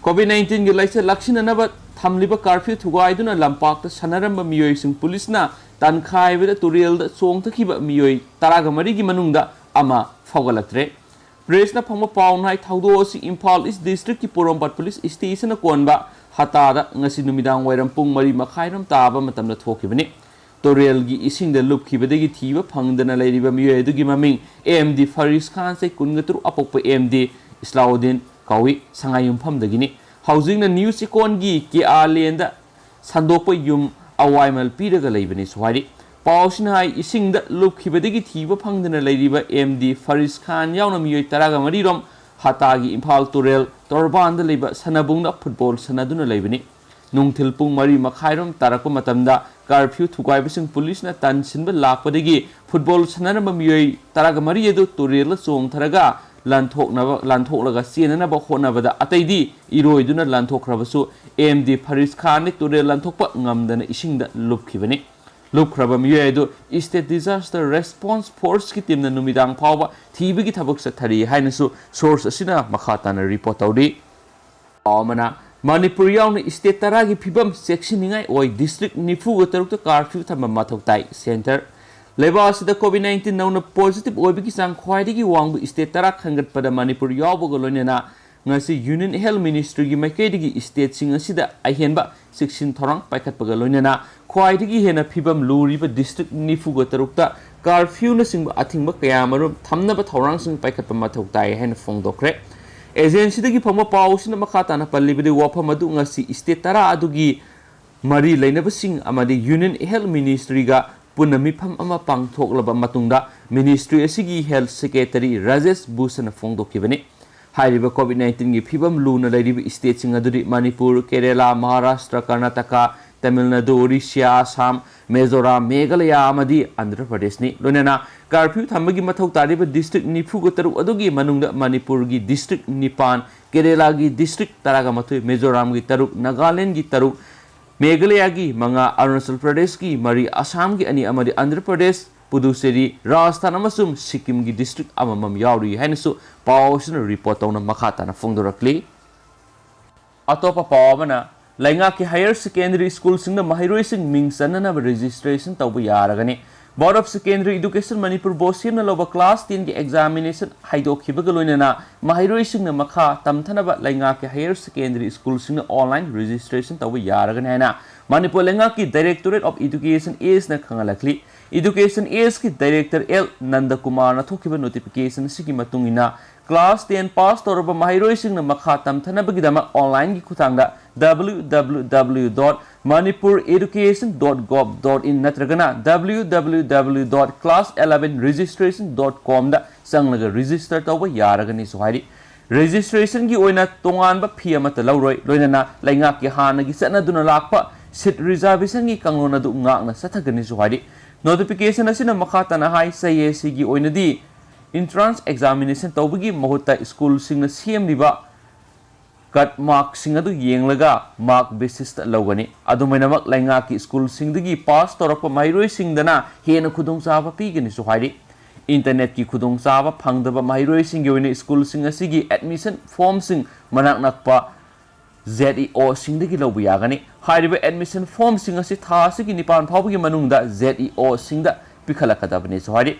COVID nineteenꯒꯤ ꯂꯥꯏꯆꯠ ꯂꯥꯛꯁꯤꯟꯅꯅꯕ ꯊꯝꯂꯤꯕ curfew ꯊꯨꯒꯥꯏꯗꯨꯅ ꯂꯝꯄꯥꯛꯇ ꯁꯥꯟꯅꯔꯝꯕ ꯃꯤꯑꯣꯏꯁꯤꯡ ꯄꯨꯂꯤꯁꯅ ꯇꯥꯟꯈꯥꯏꯕꯗ ꯇꯨꯔꯦꯜꯗ ꯆꯣꯡꯊꯈꯤꯕ ꯃꯤꯑꯣꯏ ꯇꯔꯥꯒ ꯃꯔꯤꯒꯤ ꯃꯅꯨꯡꯗ ꯑꯃ ꯐꯥꯎꯒꯠꯂꯛꯇ꯭ꯔꯦ꯫ Pressꯅ ꯐꯪꯕ ꯄꯥꯎꯅ ꯍꯥꯏ, ꯊꯧꯗꯣꯛ ꯑꯁꯤ ꯏꯝꯐꯥꯜ East Districtꯀꯤ ꯄꯣꯔꯣꯝꯄꯥꯠ police stationꯅ ꯀꯣꯟꯕ ꯍꯇꯥꯗ ꯉꯁꯤ ꯅꯨꯃꯤꯗꯥꯡ ꯋꯥꯏꯔꯝ ꯄꯨꯡ ꯃꯔꯤ ꯃꯈꯥꯏꯔꯣꯝ ꯇꯥꯕ ꯃꯇꯝꯗ ꯊꯣꯛꯈꯤꯕꯅꯤ꯫ ꯇꯨꯔꯦꯜꯒꯤ ꯏꯁꯤꯡꯗ ꯂꯨꯞꯈꯤꯕꯗꯒꯤ ꯊꯤꯕ ꯐꯪꯗꯅ ꯂꯩꯔꯤꯕ ꯃꯤꯑꯣꯏ ꯑꯗꯨꯒꯤ ꯃꯃꯤꯡ ꯑꯦꯝ ꯗꯤ ꯐꯔꯤꯁ ꯈꯥꯟ, ꯆꯍꯤ ꯀꯨꯟꯒ ꯇꯔꯨꯛ, ꯑꯄꯣꯛꯄ ꯑꯦꯝ ꯗꯤ ꯏꯁꯂꯥꯎꯗꯤꯟ ꯀꯧꯏ, ꯁꯉꯥꯏꯌꯨꯝꯐꯝꯗꯒꯤꯅꯤ꯫ ꯍꯧꯖꯤꯛꯅ ꯅ꯭ꯌꯨ ꯆꯦꯛꯀꯣꯟꯒꯤ ꯀꯦ ꯑꯥꯔ ꯂꯦꯟꯗ ꯁꯟꯗꯣꯛꯄ ꯌꯨꯝ ꯑꯋꯥꯏꯃꯜ ꯄꯤꯔꯒ ꯂꯩꯕꯅꯤꯁꯨ ꯍꯥꯏꯔꯤ꯫ ꯄꯥꯎꯁꯤꯅ ꯍꯥꯏ, ꯏꯁꯤꯡꯗ ꯂꯨꯞꯈꯤꯕꯗꯒꯤ ꯊꯤꯕ ꯐꯪꯗꯅ ꯂꯩꯔꯤꯕ ꯑꯦꯝ ꯗꯤ ꯐꯔꯤꯁ ꯈꯥꯟ ꯌꯥꯎꯅ ꯃꯤꯑꯣꯏ ꯇꯔꯥꯒ ꯃꯔꯤꯔꯣꯝ ꯍꯇꯥꯒꯤ ꯏꯝꯐꯥꯜ ꯇꯨꯔꯦꯜ ꯇꯣꯔꯕꯥꯟꯗ ꯂꯩꯕ ꯁꯥꯟꯅꯕꯨꯡꯗ ꯐꯨꯠꯕꯣꯜ ꯁꯥꯟꯅꯗꯨꯅ ꯂꯩꯕꯅꯤ꯫ ꯅꯨꯡꯊꯤꯜ ꯄꯨꯡ ꯃꯔꯤ ꯃꯈꯥꯏꯔꯣꯝ ꯇꯥꯔꯛꯄ ꯃꯇꯝꯗ curfew ꯊꯨꯒꯥꯏꯕꯁꯤꯡ ꯄꯨꯂꯤꯁꯅ ꯇꯥꯟꯁꯤꯟꯕ ꯂꯥꯛꯄꯗꯒꯤ ꯐꯨꯠꯕꯣꯜ ꯁꯥꯟꯅꯔꯝꯕ ꯃꯤꯑꯣꯏ ꯇꯔꯥꯒ ꯃꯔꯤ ꯑꯗꯨ ꯇꯨꯔꯦꯜꯗ ꯆꯣꯡꯊꯔꯒ ꯂꯥꯟꯊꯣꯛꯅꯕ, ꯂꯥꯟꯊꯣꯛꯂꯒ ꯆꯦꯟꯅꯅꯕ ꯍꯣꯠꯅꯕꯗ ꯑꯇꯩꯗꯤ ꯏꯔꯣꯏꯗꯨꯅ ꯂꯥꯟꯊꯣꯛꯈ꯭ꯔꯕꯁꯨ ꯑꯦꯝ ꯗꯤ ꯐꯔꯤꯁ ꯈꯥꯟꯗꯤ ꯇꯨꯔꯦꯜ ꯂꯥꯟꯊꯣꯛꯄ ꯉꯝꯗꯅ ꯏꯁꯤꯡꯗ ꯂꯨꯞꯈꯤꯕꯅꯤ꯫ ꯂꯨꯞꯈ꯭ꯔꯕ ꯃꯤꯑꯣꯏ ꯑꯗꯨ State Disaster Response Forceꯀꯤ teamꯅ ꯅꯨꯃꯤꯗꯥꯡ ꯐꯥꯎꯕ ꯊꯤꯕꯒꯤ ꯊꯕꯛ ꯆꯠꯊꯔꯤ ꯍꯥꯏꯅꯁꯨ source ꯑꯁꯤꯅ ꯃꯈꯥ ꯇꯥꯅ report ꯇꯧꯔꯤ꯫ ꯄꯥꯎ ꯑꯃꯅ, ꯃꯅꯤꯄꯨꯔ ꯌꯥꯎꯅ state ꯇꯔꯥꯒꯤ ꯐꯤꯕꯝ ꯆꯦꯛꯁꯤꯟꯅꯤꯡꯉꯥꯏ ꯑꯣꯏ, district ꯅꯤꯐꯨꯒ ꯇꯔꯨꯛꯇ curfew ꯊꯝꯕ ꯃꯊꯧ ꯇꯥꯏ꯫ Centre, ꯂꯩꯕꯥꯛ ꯑꯁꯤꯗ COVID nineteen ꯅꯧꯅ positive ꯑꯣꯏꯕꯒꯤ ꯆꯥꯡ ꯈ꯭ꯋꯥꯏꯗꯒꯤ ꯋꯥꯡꯕ state ꯇꯔꯥ ꯈꯟꯒꯠꯄꯗ ꯃꯅꯤꯄꯨꯔ ꯌꯥꯎꯕꯒ ꯂꯣꯏꯅꯅ ꯉꯁꯤ Union Health Ministryꯒꯤ ꯃꯥꯏꯀꯩꯗꯒꯤ stateꯁꯤꯡ ꯑꯁꯤꯗ ꯑꯍꯦꯟꯕ ꯆꯦꯛꯁꯤꯟ ꯊꯧꯔꯥꯡ ꯄꯥꯏꯈꯠꯄꯒ ꯂꯣꯏꯅꯅ ꯈ꯭ꯋꯥꯏꯗꯒꯤ ꯍꯦꯟꯅ ꯐꯤꯕꯝ ꯂꯨꯔꯤꯕ district ꯅꯤꯐꯨꯒ ꯇꯔꯨꯛꯇ curfewꯅꯆꯤꯡꯕ ꯑꯊꯤꯡꯕ ꯀꯌꯥ ꯑꯃꯔꯣꯝ ꯊꯝꯅꯕ ꯊꯧꯔꯥꯡꯁꯤꯡ ꯄꯥꯏꯈꯠꯄ ꯃꯊꯧ ꯇꯥꯏ ꯍꯥꯏꯅ ꯐꯣꯡꯗꯣꯛꯈ꯭ꯔꯦ꯫ Agencyꯗꯒꯤ ꯐꯪꯕ ꯄꯥꯎ ꯑꯁꯤꯅ ꯃꯈꯥ ꯇꯥꯅ ꯄꯜꯂꯤꯕꯗꯤ, ꯋꯥꯐꯝ ꯑꯗꯨ ꯉꯁꯤ state ꯇꯔꯥ ꯑꯗꯨꯒꯤ ꯃꯔꯤ ꯂꯩꯅꯕꯁꯤꯡ ꯑꯃꯗꯤ Union Health Ministryꯒ ꯄꯨꯟꯅ ꯃꯤꯐꯝ ꯑꯃ ꯄꯥꯡꯊꯣꯛꯂꯕ ꯃꯇꯨꯡꯗ ministry ꯑꯁꯤꯒꯤ Health Secretary ꯔꯥꯖꯦꯁ ꯚꯨꯁꯟꯅ ꯐꯣꯡꯗꯣꯛꯈꯤꯕꯅꯤ꯫ ꯍꯥꯏꯔꯤꯕ COVID nineteenꯒꯤ ꯐꯤꯕꯝ ꯂꯨꯅ ꯂꯩꯔꯤꯕ stateꯁꯤꯡ ꯑꯗꯨꯗꯤ ꯃꯅꯤꯄꯨꯔ, ꯀꯦꯔꯦꯂꯥ, ꯃꯍꯥꯔꯥꯁꯇ꯭ꯔ, ꯀꯔꯅꯥꯇꯀꯥ, ꯇꯥꯃꯤꯜ ꯅꯥꯗꯨ, ꯑꯣꯔꯤꯁꯥ, ꯑꯁꯥꯝ, ꯃꯤꯖꯣꯔꯥꯝ, ꯃꯦꯘꯥꯂꯌꯥ ꯑꯃꯗꯤ ꯑꯟꯙ꯭ꯔ ꯄ꯭ꯔꯗꯦꯁꯅꯤ꯫ ꯂꯣꯏꯅꯅ curfew ꯊꯝꯕꯒꯤ ꯃꯊꯧ ꯇꯥꯔꯤꯕ district ꯅꯤꯐꯨꯒ ꯇꯔꯨꯛ ꯑꯗꯨꯒꯤ ꯃꯅꯨꯡꯗ ꯃꯅꯤꯄꯨꯔꯒꯤ district ꯅꯤꯄꯥꯟ, ꯀꯦꯔꯦꯂꯥꯒꯤ district ꯇꯔꯥꯒ ꯃꯥꯊꯣꯏ, ꯃꯤꯖꯣꯔꯥꯝꯒꯤ ꯇꯔꯨꯛ, ꯅꯥꯒꯥꯂꯦꯟꯒꯤ ꯇꯔꯨꯛ, ꯃꯦꯘꯥꯂꯌꯥꯒꯤ ꯃꯉꯥ, ꯑꯔꯨꯅꯥꯆꯜ ꯄ꯭ꯔꯗꯦꯁꯀꯤ ꯃꯔꯤ, ꯑꯁꯥꯝꯒꯤ ꯑꯅꯤ ꯑꯃꯗꯤ ꯑꯟꯙ꯭ꯔ ꯄ꯭ꯔꯗꯦꯁ, ꯄꯨꯗꯨꯆꯦꯔꯤ, ꯔꯥꯖꯁꯊꯥꯟ ꯑꯃꯁꯨꯡ ꯁꯤꯛꯀꯤꯝꯒꯤ district ꯑꯃꯃꯝ ꯌꯥꯎꯔꯤ ꯍꯥꯏꯅꯁꯨ ꯄꯥꯎ ꯑꯁꯤꯅ report ꯇꯧꯅ ꯃꯈꯥ ꯇꯥꯅ ꯐꯣꯡꯗꯣꯔꯛꯂꯤ꯫ ꯑꯇꯣꯞꯄ ꯄꯥꯎ ꯑꯃꯅ, ꯂꯩꯉꯥꯛꯀꯤ higher secondary schoolꯁꯤꯡꯗ ꯃꯍꯩꯔꯣꯏꯁꯤꯡ ꯃꯤꯡ ꯆꯟꯅꯅꯕ registration ꯇꯧꯕ ꯌꯥꯔꯒꯅꯤ꯫ Board of Secondary Education Manipur, BOSEMꯅ ꯂꯧꯕ class tenꯒꯤ examination ꯍꯥꯏꯗꯣꯛꯈꯤꯕꯒ ꯂꯣꯏꯅꯅ ꯃꯍꯩꯔꯣꯏꯁꯤꯡꯅ ꯃꯈꯥ ꯇꯝꯊꯅꯕ ꯂꯩꯉꯥꯛꯀꯤ higher secondary schoolꯁꯤꯡꯗ online registration ꯇꯧꯕ ꯌꯥꯔꯒꯅꯤ ꯍꯥꯏꯅ ꯃꯅꯤꯄꯨꯔ ꯂꯩꯉꯥꯛꯀꯤ Directorate of Education Sꯅ ꯈꯪꯍꯜꯂꯛꯂꯤ꯫ Education Sꯒꯤ Director ꯑꯦꯜ ꯅꯟꯗꯀꯨꯃꯥꯔꯅ ꯊꯣꯛꯈꯤꯕ notification ꯑꯁꯤꯒꯤ ꯃꯇꯨꯡ ꯏꯟꯅ, class ten pass ꯇꯧꯔꯕ ꯃꯍꯩꯔꯣꯏꯁꯤꯡꯅ ꯃꯈꯥ ꯇꯝꯊꯅꯕꯒꯤꯗꯃꯛ onlineꯒꯤ ꯈꯨꯠꯊꯥꯡꯗ www.manipureducation.gov.in ꯅꯠꯇ꯭ꯔꯒꯅ www.class eleven registration.comꯗ ꯆꯪꯂꯒ register ꯇꯧꯕ ꯌꯥꯔꯒꯅꯤꯁꯨ ꯍꯥꯏꯔꯤ꯫ Registrationꯒꯤ ꯑꯣꯏꯅ ꯇꯣꯉꯥꯟꯕ fee ꯑꯃꯠꯇ ꯂꯧꯔꯣꯏ, ꯂꯣꯏꯅꯅ ꯂꯩꯉꯥꯛꯀꯤ ꯍꯥꯟꯅꯒꯤ ꯆꯠꯅꯗꯨꯅ ꯂꯥꯛꯄ seat reservationꯒꯤ ꯀꯥꯡꯂꯣꯟ ꯑꯗꯨ ꯉꯥꯛꯅ ꯆꯠꯊꯒꯅꯤꯁꯨ ꯍꯥꯏꯔꯤ꯫ Notification ꯑꯁꯤꯅ ꯃꯈꯥ ꯇꯥꯅ ꯍꯥꯏ, ꯁꯤ ꯑꯦꯁ ꯁꯤꯒꯤ ꯑꯣꯏꯅꯗꯤ entrance examination ꯇꯧꯕꯒꯤ ꯃꯍꯨꯠꯇ schoolꯁꯤꯡꯅ ꯁꯦꯝꯂꯤꯕ cut markꯁꯤꯡ ꯑꯗꯨ ꯌꯦꯡꯂꯒ mark basisꯇ ꯂꯧꯒꯅꯤ꯫ ꯑꯗꯨꯃꯥꯏꯅꯃꯛ ꯂꯩꯉꯥꯛꯀꯤ schoolꯁꯤꯡꯗꯒꯤ pass ꯇꯧꯔꯛꯄ ꯃꯍꯩꯔꯣꯏꯁꯤꯡꯗꯅ ꯍꯦꯟꯅ ꯈꯨꯗꯣꯡꯆꯥꯕ ꯄꯤꯒꯅꯤꯁꯨ ꯍꯥꯏꯔꯤ꯫ Internetꯀꯤ ꯈꯨꯗꯣꯡꯆꯥꯕ ꯐꯪꯗꯕ ꯃꯍꯩꯔꯣꯏꯁꯤꯡꯒꯤ ꯑꯣꯏꯅ schoolꯁꯤꯡ ꯑꯁꯤꯒꯤ admission formꯁꯤꯡ ꯃꯅꯥꯛ ꯅꯛꯄ ZEOꯁꯤꯡꯗꯒꯤ ꯂꯧꯕ ꯌꯥꯒꯅꯤ꯫ ꯍꯥꯏꯔꯤꯕ admission formꯁꯤꯡ ꯑꯁꯤ ꯊꯥ ꯑꯁꯤꯒꯤ ꯅꯤꯄꯥꯟ ꯐꯥꯎꯕꯒꯤ ꯃꯅꯨꯡꯗ ZEOꯁꯤꯡꯗ ꯄꯤꯈꯠꯂꯛꯀꯗꯕꯅꯤꯁꯨ ꯍꯥꯏꯔꯤ꯫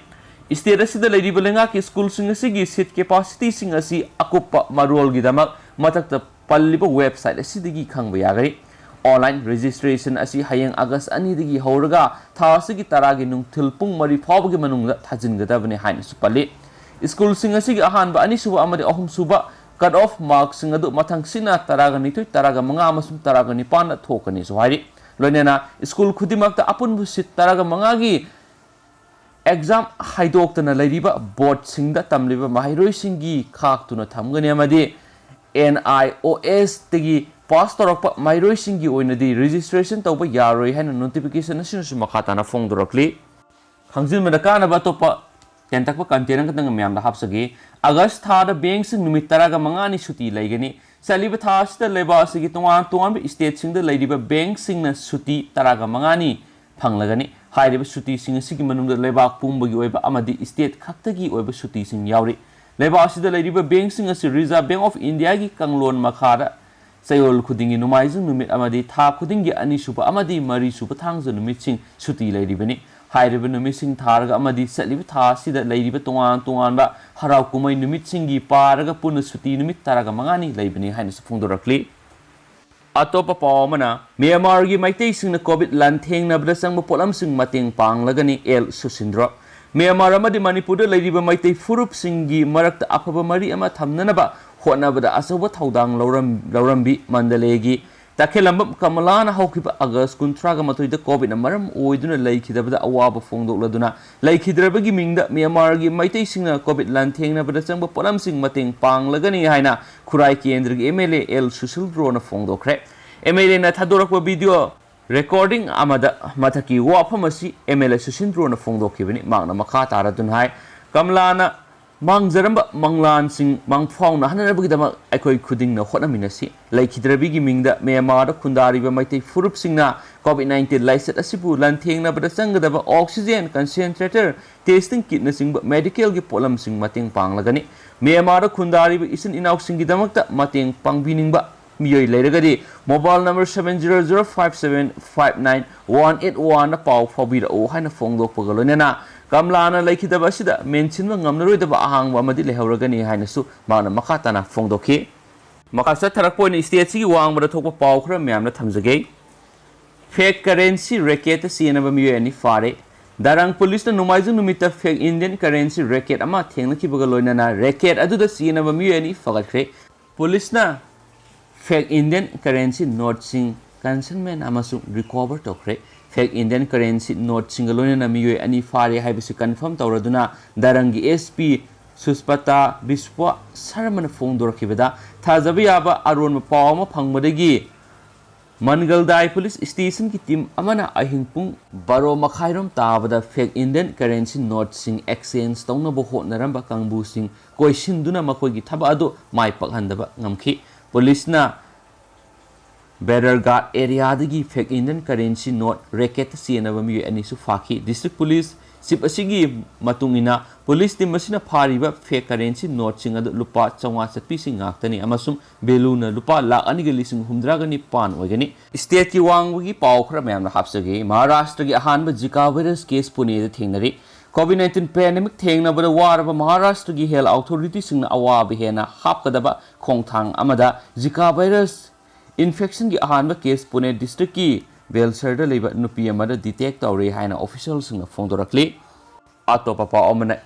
State ꯑꯁꯤꯗ ꯂꯩꯔꯤꯕ ꯂꯩꯉꯥꯛꯀꯤ ꯁ꯭ꯀꯨꯜꯁꯤꯡ ꯑꯁꯤꯒꯤ seat capacityꯁꯤꯡ ꯑꯁꯤ ꯑꯀꯨꯞꯄ ꯃꯔꯣꯜꯒꯤꯗꯃꯛ ꯃꯊꯛꯇ ꯄꯜꯂꯤꯕ website ꯑꯁꯤꯗꯒꯤ ꯈꯪꯕ ꯌꯥꯒꯅꯤ꯫ Online registration ꯑꯁꯤ ꯍꯌꯦꯡ August ꯑꯅꯤꯗꯒꯤ ꯍꯧꯔꯒ ꯊꯥ ꯑꯁꯤꯒꯤ ꯇꯔꯥꯒꯤ ꯅꯨꯡꯊꯤꯜ ꯄꯨꯡ ꯃꯔꯤ ꯐꯥꯎꯕꯒꯤ ꯃꯅꯨꯡꯗ ꯊꯥꯖꯤꯟꯒꯗꯕꯅꯤ ꯍꯥꯏꯅꯁꯨ ꯄꯜꯂꯤ꯫ ꯁ꯭ꯀꯨꯜꯁꯤꯡ ꯑꯁꯤꯒꯤ ꯑꯍꯥꯟꯕ, ꯑꯅꯤꯁꯨꯕ ꯑꯃꯗꯤ ꯑꯍꯨꯝꯁꯨꯕ cut off markꯁꯤꯡ ꯑꯗꯨ ꯃꯊꯪꯁꯤꯠꯅ ꯇꯔꯥꯒ ꯅꯤꯊꯣꯏ, ꯇꯔꯥꯒ ꯃꯉꯥ ꯑꯃꯁꯨꯡ ꯇꯔꯥꯒ ꯅꯤꯄꯥꯟꯗ ꯊꯣꯛꯀꯅꯤꯁꯨ ꯍꯥꯏꯔꯤ꯫ ꯂꯣꯏꯅꯅ ꯁ꯭ꯀꯨꯜ ꯈꯨꯗꯤꯡꯃꯛꯇ ꯑꯄꯨꯟꯕ seat ꯇꯔꯥꯒ ꯃꯉꯥꯒꯤ exam ꯍꯥꯏꯗꯣꯛꯇꯅ ꯂꯩꯔꯤꯕ boardꯁꯤꯡꯗ ꯇꯝꯂꯤꯕ ꯃꯍꯩꯔꯣꯏꯁꯤꯡꯒꯤ ꯈꯥꯛꯇꯨꯅ ꯊꯝꯒꯅꯤ ꯑꯃꯗꯤ NIOSꯇꯒꯤ pass ꯇꯧꯔꯛꯄ ꯃꯍꯩꯔꯣꯏꯁꯤꯡꯒꯤ ꯑꯣꯏꯅꯗꯤ registration ꯇꯧꯕ ꯌꯥꯔꯣꯏ ꯍꯥꯏꯅ notification ꯑꯁꯤꯅꯁꯨ ꯃꯈꯥ ꯇꯥꯅ ꯐꯣꯡꯗꯣꯔꯛꯂꯤ꯫ ꯈꯪꯖꯤꯟꯕꯗ ꯀꯥꯟꯅꯕ ꯑꯇꯣꯞꯄ ꯇꯦꯟꯇꯛꯄ content ꯑꯃꯈꯛꯇꯪ ꯃꯌꯥꯝꯗ ꯍꯥꯞꯆꯒꯦ꯫ August ꯊꯥꯗ bankꯁꯤꯡ ꯅꯨꯃꯤꯠ ꯇꯔꯥꯒ ꯃꯉꯥꯅꯤ ꯁꯨꯇꯤ ꯂꯩꯒꯅꯤ꯫ ꯆꯠꯂꯤꯕ ꯊꯥ ꯑꯁꯤꯗ ꯂꯩꯕꯥꯛ ꯑꯁꯤꯒꯤ ꯇꯣꯉꯥꯟ ꯇꯣꯉꯥꯟꯕ stateꯁꯤꯡꯗ ꯂꯩꯔꯤꯕ bankꯁꯤꯡꯅ ꯁꯨꯇꯤ ꯇꯔꯥꯒ ꯃꯉꯥꯅꯤ ꯐꯪꯂꯒꯅꯤ꯫ ꯍꯥꯏꯔꯤꯕ ꯁꯨꯇꯤꯁꯤꯡ ꯑꯁꯤꯒꯤ ꯃꯅꯨꯡꯗ ꯂꯩꯕꯥꯛ ꯄꯨꯝꯕꯒꯤ ꯑꯣꯏꯕ ꯑꯃꯗꯤ state ꯈꯛꯇꯒꯤ ꯑꯣꯏꯕ ꯁꯨꯇꯤꯁꯤꯡ ꯌꯥꯎꯔꯤ꯫ ꯂꯩꯕꯥꯛ ꯑꯁꯤꯗ ꯂꯩꯔꯤꯕ bankꯁꯤꯡ ꯑꯁꯤ Reserve Bank of Indiaꯒꯤ ꯀꯥꯡꯂꯣꯟ ꯃꯈꯥꯗ ꯆꯌꯣꯜ ꯈꯨꯗꯤꯡꯒꯤ ꯅꯣꯡꯃꯥꯏꯖꯤꯡ ꯅꯨꯃꯤꯠ ꯑꯃꯗꯤ ꯊꯥ ꯈꯨꯗꯤꯡꯒꯤ ꯑꯅꯤꯁꯨꯕ ꯑꯃꯗꯤ ꯃꯔꯤꯁꯨꯕ ꯊꯥꯡꯖ ꯅꯨꯃꯤꯠꯁꯤꯡ ꯁꯨꯇꯤ ꯂꯩꯔꯤꯕꯅꯤ꯫ ꯍꯥꯏꯔꯤꯕ ꯅꯨꯃꯤꯠꯁꯤꯡ ꯊꯥꯔꯒ ꯑꯃꯗꯤ ꯆꯠꯂꯤꯕ ꯊꯥ ꯑꯁꯤꯗ ꯂꯩꯔꯤꯕ ꯇꯣꯉꯥꯟ ꯇꯣꯉꯥꯟꯕ ꯍꯔꯥꯎ ꯀꯨꯝꯍꯩ ꯅꯨꯃꯤꯠꯁꯤꯡꯒꯤ ꯄꯥꯔꯒ ꯄꯨꯟꯅ ꯁꯨꯇꯤ ꯅꯨꯃꯤꯠ ꯇꯔꯥꯒ ꯃꯉꯥꯅꯤ ꯂꯩꯕꯅꯤ ꯍꯥꯏꯅꯁꯨ ꯐꯣꯡꯗꯣꯔꯛꯂꯤ꯫ ꯑꯇꯣꯞꯄ ꯄꯥꯎ ꯑꯃꯅ, ꯃ꯭ꯌꯥꯟꯃꯥꯔꯒꯤ ꯃꯩꯇꯩꯁꯤꯡꯅ COVID ꯂꯥꯟꯊꯦꯡꯅꯕꯗ ꯆꯪꯕ ꯄꯣꯠꯂꯝꯁꯤꯡ ꯃꯇꯦꯡ ꯄꯥꯡꯂꯒꯅꯤ, ꯑꯦꯜ ꯁꯨꯁꯤꯟꯗ꯭ꯔꯣ꯫ ꯃ꯭ꯌꯥꯟꯃꯥꯔ ꯑꯃꯗꯤ ꯃꯅꯤꯄꯨꯔꯗ ꯂꯩꯔꯤꯕ ꯃꯩꯇꯩ ꯐꯨꯔꯨꯞꯁꯤꯡꯒꯤ ꯃꯔꯛꯇ ꯑꯐꯕ ꯃꯔꯤ ꯑꯃ ꯊꯝꯅꯅꯕ ꯍꯣꯠꯅꯕꯗ ꯑꯆꯧꯕ ꯊꯧꯗꯥꯡ ꯂꯧꯔꯝ-, ꯂꯧꯔꯝꯕꯤ ꯃꯟꯗꯂꯦꯒꯤ ꯇꯈꯦꯂꯝꯕꯝ ꯀꯃꯂꯥꯅ ꯍꯧꯈꯤꯕ ꯑꯥꯒꯁ ꯀꯨꯟꯊ꯭ꯔꯥꯒ ꯃꯥꯊꯣꯏꯗ COVIDꯅ ꯃꯔꯝ ꯑꯣꯏꯗꯨꯅ ꯂꯩꯈꯤꯗꯕꯗ ꯑꯋꯥꯕ ꯐꯣꯡꯗꯣꯛꯂꯗꯨꯅ ꯂꯩꯈꯤꯗ꯭ꯔꯕꯒꯤ ꯃꯤꯡꯗ ꯃ꯭ꯌꯥꯟꯃꯥꯔꯒꯤ ꯃꯩꯇꯩꯁꯤꯡꯅ COVID ꯂꯥꯟꯊꯦꯡꯅꯕꯗ ꯆꯪꯕ ꯄꯣꯠꯂꯝꯁꯤꯡ ꯃꯇꯦꯡ ꯄꯥꯡꯂꯒꯅꯤ ꯍꯥꯏꯅ ꯈꯨꯔꯥꯏ ꯀꯦꯟꯗ꯭ꯔꯒꯤ MLA ꯑꯦꯜ ꯁꯨꯁꯤꯜꯗ꯭ꯔꯣꯅ ꯐꯣꯡꯗꯣꯛꯈ꯭ꯔꯦ꯫ MLAꯅ ꯊꯥꯗꯣꯔꯛꯄ video recording ꯑꯃꯗ ꯃꯊꯛꯀꯤ ꯋꯥꯐꯝ ꯑꯁꯤ MLA ꯁꯨꯁꯤꯟꯗ꯭ꯔꯣꯅ ꯐꯣꯡꯗꯣꯛꯈꯤꯕꯅꯤ꯫ ꯃꯍꯥꯛꯅ ꯃꯈꯥ ꯇꯥꯔꯗꯨꯅ ꯍꯥꯏ, ꯀꯃꯂꯥꯅ ꯃꯥꯡꯖꯔꯝꯕ ꯃꯪꯂꯥꯟꯁꯤꯡ ꯃꯪꯐꯥꯎꯅꯍꯟꯅꯕꯒꯤꯗꯃꯛ ꯑꯩꯈꯣꯏ ꯈꯨꯗꯤꯡꯅ ꯍꯣꯠꯅꯃꯤꯟꯅꯁꯤ꯫ ꯂꯩꯈꯤꯗ꯭ꯔꯕꯤꯒꯤ ꯃꯤꯡꯗ ꯃ꯭ꯌꯥꯟꯃꯥꯔꯗ ꯈꯨꯟꯗꯥꯔꯤꯕ ꯃꯩꯇꯩ ꯐꯨꯔꯨꯞꯁꯤꯡꯅ COVID nineteen ꯂꯥꯏꯆꯠ ꯑꯁꯤꯕꯨ ꯂꯥꯟꯊꯦꯡꯅꯕꯗ ꯆꯪꯒꯗꯕ oxygen concentrator, testing kitꯅꯆꯤꯡꯕ medicalꯒꯤ ꯄꯣꯠꯂꯝꯁꯤꯡ ꯃꯇꯦꯡ ꯄꯥꯡꯂꯒꯅꯤ꯫ ꯃ꯭ꯌꯥꯟꯃꯥꯔꯗ ꯈꯨꯟꯗꯥꯔꯤꯕ ꯏꯆꯤꯟ ꯏꯅꯥꯎꯁꯤꯡꯒꯤꯗꯃꯛꯇ ꯃꯇꯦꯡ ꯄꯥꯡꯕꯤꯅꯤꯡꯕ ꯃꯤꯑꯣꯏ ꯂꯩꯔꯒꯗꯤ mobile number seven zero zero five seven five nine one eight oneꯗ ꯄꯥꯎ ꯐꯥꯎꯕꯤꯔꯛꯎ ꯍꯥꯏꯅ ꯐꯣꯡꯗꯣꯛꯄꯒ ꯂꯣꯏꯅꯅ ꯀꯝꯂꯥꯅ ꯂꯩꯈꯤꯗꯕ ꯑꯁꯤꯗ ꯃꯦꯟꯁꯤꯟꯕ ꯉꯝꯂꯔꯣꯏꯗꯕ ꯑꯍꯥꯡꯕ ꯑꯃꯗꯤ ꯂꯩꯍꯧꯔꯒꯅꯤ ꯍꯥꯏꯅꯁꯨ ꯃꯍꯥꯛꯅ ꯃꯈꯥ ꯇꯥꯅ ꯐꯣꯡꯗꯣꯛꯈꯤ꯫ ꯃꯈꯥ ꯆꯠꯊꯔꯛꯄ ꯑꯣꯏꯅ stateꯁꯤꯒꯤ ꯋꯥꯡꯃꯗ ꯊꯣꯛꯄ ꯄꯥꯎ ꯈꯔ ꯃꯌꯥꯝꯅ ꯊꯝꯖꯒꯦ꯫ Fake currency racketꯇ ꯆꯦꯟꯅꯕ ꯃꯤꯑꯣꯏ ꯑꯅꯤ ꯐꯥꯔꯦ꯫ ꯗꯥꯔꯥꯡ ꯄꯨꯂꯤꯁꯅ ꯅꯣꯡꯃꯥꯏꯖꯤꯡ ꯅꯨꯃꯤꯠꯇ fake Indian currency racket ꯑꯃ ꯊꯦꯡꯅꯈꯤꯕꯒ ꯂꯣꯏꯅꯅ racket ꯑꯗꯨꯗ ꯆꯦꯟꯅꯕ ꯃꯤꯑꯣꯏ ꯑꯅꯤ ꯐꯥꯒꯠꯈ꯭ꯔꯦ꯫ ꯄꯨꯂꯤꯁꯅ fake Indian currency noteꯁꯤꯡ consignment ꯑꯃꯁꯨꯡ recover ꯇꯧꯈ꯭ꯔꯦ꯫ Fake Indian currency noteꯁꯤꯡꯒ ꯂꯣꯏꯅꯅ ꯃꯤꯑꯣꯏ ꯑꯅꯤ ꯐꯥꯔꯦ ꯍꯥꯏꯕꯁꯤ confirm ꯇꯧꯔꯗꯨꯅ ꯗꯥꯔꯥꯡꯒꯤ SP ꯁꯨꯁꯄꯇꯥ ꯕꯤꯁ꯭ꯋꯥ ꯁꯔꯃꯅ ꯐꯣꯡꯗꯣꯔꯛꯈꯤꯕꯗ, ꯊꯥꯖꯕ ꯌꯥꯕ ꯑꯔꯣꯟꯕ ꯄꯥꯎ ꯑꯃ ꯐꯪꯕꯗꯒꯤ ꯃꯟꯒꯜꯗꯥꯏ ꯄꯨꯂꯤꯁ stationꯒꯤ team ꯑꯃꯅ ꯑꯍꯤꯡ ꯄꯨꯡ ꯕꯥꯔꯣ ꯃꯈꯥꯏꯔꯣꯝ ꯇꯥꯕꯗ fake Indian currency noteꯁꯤꯡ exchange ꯇꯧꯅꯕ ꯍꯣꯠꯅꯔꯝꯕ ꯀꯥꯡꯕꯨꯁꯤꯡ ꯀꯣꯏꯁꯤꯟꯗꯨꯅ ꯃꯈꯣꯏꯒꯤ ꯊꯕꯛ ꯑꯗꯨ ꯃꯥꯏ ꯄꯥꯛꯍꯟꯗꯕ ꯉꯝꯈꯤ꯫ ꯄꯨꯂꯤꯁꯅ ꯕꯦꯔꯔꯒꯥꯠ areaꯗꯒꯤ fake Indian currency note racketꯇ ꯆꯦꯟꯅꯕ ꯃꯤꯑꯣꯏ ꯑꯅꯤꯁꯨ ꯐꯥꯈꯤ꯫ District police chief ꯑꯁꯤꯒꯤ ꯃꯇꯨꯡ ꯏꯟꯅ, ꯄꯨꯂꯤꯁ team ꯑꯁꯤꯅ ꯐꯥꯔꯤꯕ fake currency noteꯁꯤꯡ ꯑꯗꯨ ꯂꯨꯄꯥ ꯆꯥꯝꯃꯉꯥ ꯆꯠꯄꯤꯁꯤꯡ ꯉꯥꯛꯇꯅꯤ ꯑꯃꯁꯨꯡ valueꯅ ꯂꯨꯄꯥ ꯂꯥꯈ ꯑꯅꯤꯒ ꯂꯤꯁꯤꯡ ꯍꯨꯝꯗ꯭ꯔꯥꯒ ꯅꯤꯄꯥꯟ ꯑꯣꯏꯒꯅꯤ꯫ Stateꯀꯤ ꯋꯥꯡꯃꯒꯤ ꯄꯥꯎ ꯈꯔ ꯃꯌꯥꯝꯅ ꯍꯥꯞꯆꯒꯦ꯫ ꯃꯍꯥꯔꯥꯁꯇ꯭ꯔꯒꯤ ꯑꯍꯥꯟꯕ Zika virus case ꯄꯨꯅꯦꯗ ꯊꯦꯡꯅꯔꯤ꯫ COVID nineteen pandemic ꯊꯦꯡꯅꯕꯗ ꯋꯥꯔꯕ ꯃꯍꯥꯔꯥꯁꯇ꯭ꯔꯒꯤ health authorityꯁꯤꯡꯅ ꯑꯋꯥꯕ ꯍꯦꯟꯅ ꯍꯥꯞꯀꯗꯕ ꯈꯣꯡꯊꯥꯡ ꯑꯃꯗ Zika virus infectionꯒꯤ ꯑꯍꯥꯟꯕ case ꯄꯨꯅꯦ districtꯀꯤ ꯕꯦꯜꯁꯔꯗ ꯂꯩꯕ ꯅꯨꯄꯤ ꯑꯃꯗ detect ꯇꯧꯔꯦ ꯍꯥꯏꯅ officialꯁꯤꯡꯅ ꯐꯣꯡꯗꯣꯔꯛꯂꯤ꯫ ꯑꯇꯣꯞꯄ ꯄꯥꯎ ꯑꯃꯅ,